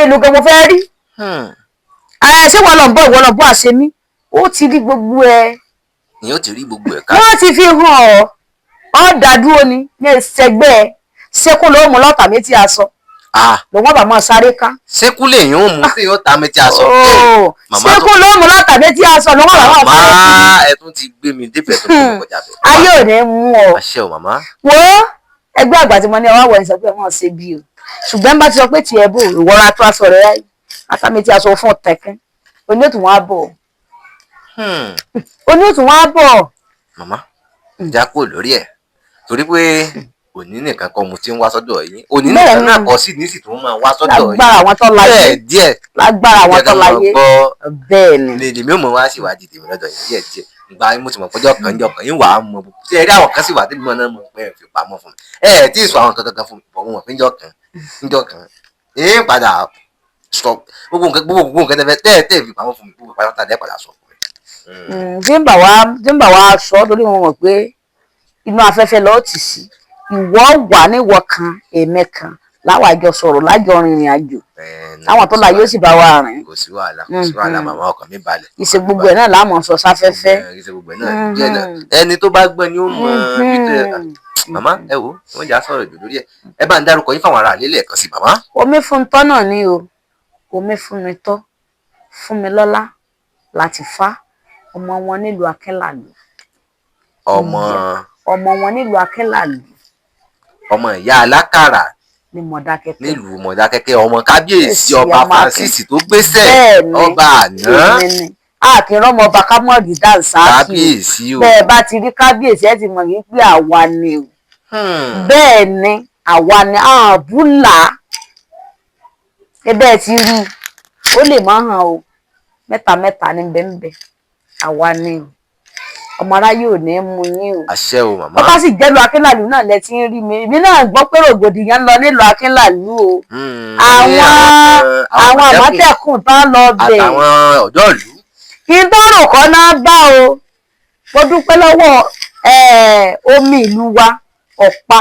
S1: èlò gan mo fẹ́ rí. Ṣé wọ́n lọ ń bọ̀, ìwọ lọ bọ́ àṣemí, ó ti rí gbogbo ẹ.
S2: Ni ó ti rí gbogbo ẹ̀ ká.
S1: Wọ́n ti fi hàn ọ́, ọ́ dàdúró ni ní ẹsẹ̀gbẹ́ ẹ, ṣékú ló mú lọ́tà méjì aṣọ lòun ọba máa sáré ká.
S2: Ṣékú lèyìn ó mú tí yóò ta méjì aṣọ?
S1: Ṣékú ló mú lọ́tà méjì aṣọ lòun ọba máa sáré ká.
S2: Màmá, ẹ tún ti gbé mi débẹ̀ tó kún kọjá bẹ̀.
S1: Ayé ò ní mú ọ.
S2: Àṣẹ o màmá.
S1: Wo ẹgbẹ́ àgbà tí mo ní ọwọ́ àwọn ẹ̀ sọ pé ẹ máa ṣe bí o, ṣùgbọ́n bá ti sọ pé tiẹ̀ bò ìwọ́ra tó aṣọ rẹ̀ ráyè àtàmì tí aṣọ fún ọ̀tẹ̀kẹ́ onítùn wọn á bọ̀, onítùn wọn á bọ̀.
S2: Màmá, já kúrò lórí ẹ̀, torí pé òní nìkan kọ́ mo ti ń wá sọ́dọ̀ yín, òní nìkan náà kọ́ sí ní sì tún máa wá sọ́dọ̀ yín.
S1: Lágbára àwọn tó láyé.
S2: Díẹ̀ díẹ̀.
S1: Lágbára àwọn tó láyé, bẹ́ẹ̀ ni.
S2: Ní èmi ò mọ̀ wá síwájú tèmi lọ́dọ̀ yín díẹ̀ díẹ̀. Ìgbà mo ti mọ̀ pọ́jọ́ kan jọ kan yín wà á mọ̀ tí ẹ rí àwọn kan sì wà tẹ́bí náà mọ̀ pé ẹ fi pamọ́ fún mi, ẹ ẹ tí ì sọ àwọn kankan fún mi bọ̀, mo mọ̀ pé njọ́ kan njọ́ kan ẹ padà sọ gbogbo nǹkan, gbogbo nǹkan tẹ́ tẹ́ tẹ́ fi pamọ́ fún mi, gbogbo pátá tẹ́ padà sọ fún mi.
S1: Tí ń bà wá sọ torí mo mọ̀ pé inú afẹ́fẹ́ lọ́ọ́ tì sí, ìwọ wà níwọ̀ kan, èmi kan, láwàjọ sọ̀rọ̀, lájọ rìnrìn àjò, àwọn tó láyé ó sì bá wa rìn.
S2: Kò sí wàhálà, kò sí wàhálà màmá, ọkàn mi balẹ̀.
S1: Ìṣe gbogbo ẹ̀ náà láàmú sọ sáfẹ́fẹ́.
S2: Ìṣe gbogbo ẹ̀ náà díẹ̀ náà, ẹni tó bá gbọ́n ni ó mọ bí tó yẹ. Màmá, ẹ wo, wọ́n jà sọ̀rọ̀ jù lórí ẹ̀. Ẹ bá ń dárúkọ yín fáwọn ará ilé lẹ́ẹ̀kan sí, màmá.
S1: Omi fún tọ́ náà ni o, omi fún mi tọ́ fún mi lọ́lá láti fá ọmọ wọn nílùú Akínlàlú.
S2: Ọmọ.
S1: Ọmọ wọn nílùú Akínlàlú.
S2: Ọmọ ìyá alákàrà.
S1: Ní Mọ̀dákẹ́kẹ́.
S2: Nílùú Mọ̀dákẹ́kẹ́, ọmọ kábíyèsí ọba Francis tó gbéṣẹ́ ọba àná.
S1: Àkìrọ́mọ ọba kámọ́ọ̀dì dáǹsáàkì.
S2: Kábíyèsí o.
S1: Bẹ́ẹ̀ bá ti rí kábíyèsí, ẹ ti mọ̀ wípé àwa ni o. Bẹ́ẹ̀ ni, àwa ni àbúlà ẹ ti rí, ó lè má hàn o, mẹ́ta mẹ́ta ní bẹ́ẹ̀nbẹ́ẹ̀, àwa ni o. Ọmọ aráyé ò ní mú yín o.
S2: Àṣẹ o màmá.
S1: Wọ́n bá sì jẹ́lu Akínlàlú náà lẹ ti ń rí mi, èmi náà gbọ́ pé rògbòdìyàn ń lọ nílùú Akínlàlú o. Àwọn Àmọ̀tẹ́kùn tán lọ bẹ̀.
S2: Àtàwọn ọ̀dọ́ ìlú.
S1: Kí n tó rò kọ́ náà bá o, mo dúpẹ́ lọ́wọ́ omi ìlú wa, ọ̀pá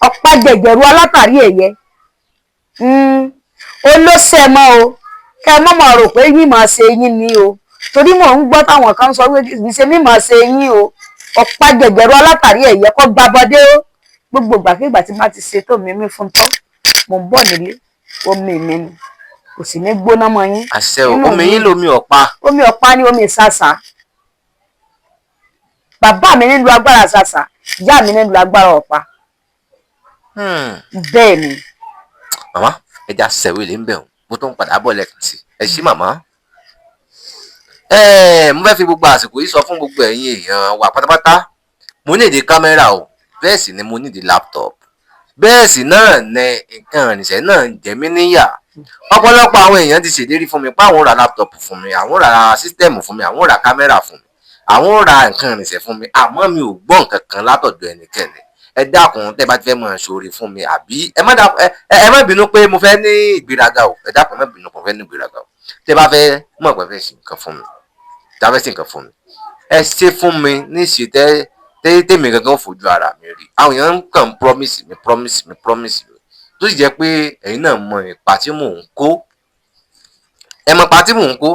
S1: ọ̀pá jẹ̀jẹ̀rú alátàrí ẹ̀yẹ olóṣèmọ́ o, kẹ́ ẹ mọ̀ mọ̀ rò pé yín máa ṣe yín ni o, torí mò ń gbọ́ táwọn kan sọ pé kì í ṣe mímọ̀ ṣe yín o. Ọ̀pá jẹ̀jẹ̀rú alátàrí ẹ̀yẹ kọ́ gbàbọ́dé o. Gbogbo ìgbàkigbà tí má ti ṣe tó mímí fún tọ́, mo ń bọ̀ nílé, omi mi ni, kò sì ní gbóná mọ́ yín.
S2: Àṣẹ o. Omi yín lomi ọ̀pá.
S1: Omi ọ̀pá ni, omi ìsàsà. Bàbá mi nílùú agbára ìsàsà, ìyá mi nílùú agbára ọ̀pá. Bẹ́ẹ̀ ni.
S2: Màmá, ẹja sẹ̀wé lè ń bẹ̀ ọ́n, mo tó ń padà bọ̀ lẹ́ẹ̀kan sí ẹ ṣí màmá. Mo fẹ́ fi gbogbo àsìkò yìí sọ fún gbogbo ẹ̀yin èèyàn wa pátápátá, mo ní ìdí kámẹ́rà o, bẹ́ẹ̀ sì ni mo ní ìdí laptop, bẹ́ẹ̀ sì náà ní nǹkan ìrìnsẹ̀ náà ń jẹ mí níyà. Ọ̀pọ̀lọpọ̀ àwọn èèyàn ti ṣèlérí fún mi pé àwọn ra laptop fún mi, àwọn ra system fún mi, àwọn ra kámẹ́rà fún mi, àwọn ra nǹkan ìrìnsẹ̀ fún mi, àmọ́ mi ò gbọ́ nǹkan kan látọ̀dọ̀ ẹnikẹ́ni. Ẹ dákun, tẹ́ bá ti fẹ́ máa ṣoore fún mi, àbí ẹ má dákun, ẹ má bínú pé mo fẹ́ ní ìgbéraga o. Ẹ dákun, ẹ má bínú pé mo fẹ́ ní ìgbéraga o. Tẹ́ bá fẹ́ mọ̀ pé fẹ́ ṣe nǹkan fún mi, tẹ́ bá fẹ́ ṣe nǹkan fún mi, ẹ ṣe fún mi ní ṣe tẹ́ tẹ́ tèmi gangan fojú ara mi rí. Àwọn èèyàn kàn promise mi, promise mi, promise mi, tó sì jẹ́ pé ẹ̀yin náà mọ ipa tí mò ń kó, ẹ mọ ipa tí mò ń kó.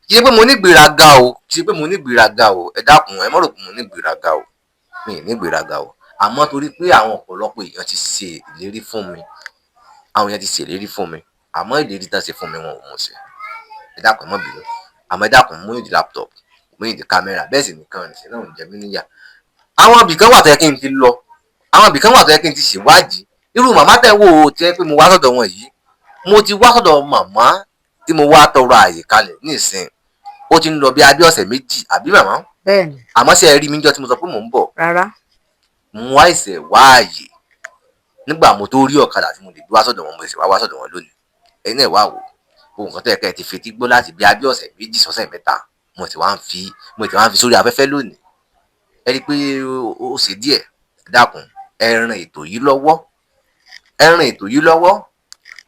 S2: Kì í ṣe pé mo ní ìgbéraga o, kì í ṣe pé mo ní ìgbéraga o. Ẹ dákun, ẹ má rò pé mo ní ìgbéraga o, mi ì ní ìgbéraga o. Àmọ́ torí pé àwọn ọ̀pọ̀lọpọ̀ èèyàn ti ṣe ìlérí fún mi, àwọn èèyàn ti ṣèlérí fún mi, àmọ́ ìlérí tán ṣe fún mi, wọn ò mú ṣẹ. Ẹ dákun, ẹ má bínú. Àmọ́ ẹ dákun, mo need laptop, mo need camera, bẹ́ẹ̀ sì nìkan ìrìnsẹ̀ náà ń jẹ mí níyà. Àwọn ibì kan wà tó yẹ kí n ti lọ, àwọn ibì kan wà tó yẹ kí n ti ṣèwádìí. Irú màmá tẹ́ wò ó tí ẹ pé mo wá sọ́dọ̀ wọn yìí, mo ti wá sọ́dọ̀ màmá tí mo wá tọrọ àyè kalẹ̀ nísìn, ó ti ń lọ bí abí ọ̀sẹ̀ 2, àbí, màmá?
S1: Bẹ́ẹ̀ni.
S2: Àmọ́ ṣé ẹ rí mi níjọ́ tí mo sọ pé mò ń bọ̀?
S1: Rárá.
S2: Mo wá ìṣẹ̀ wá àyè nígbà mo tó rí ọ̀kadà tí mo lè gbé wá sọ́dọ̀ wọn, mo sì wá wá sọ́dọ̀ wọn lónìí. Ẹ̀yin náà wá wò ó, nǹkan tó yẹ kẹ́ ẹ ti fetí gbọ́ láti bí abí ọ̀sẹ̀ 2 sọ́sẹ̀ 3, mo ti wá ń fi sórí afẹ́fẹ́ lónìí. Ẹ rí i pé ó ṣe díẹ̀. Ẹ dákun, ẹ ran ètò yìí lọ́wọ́, ẹ ran ètò yìí lọ́wọ́,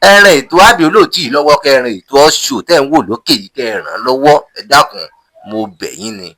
S2: ẹ ran ètò Àbí Olóòtú yìí lọ́wọ́, kẹ́ ẹ ran ètò ọ̀ṣù tẹ́ ń wò lókè yìí, kẹ́ ẹ ràn án lọ́wọ́. Ẹ dákun, mo bẹ̀ yín ni.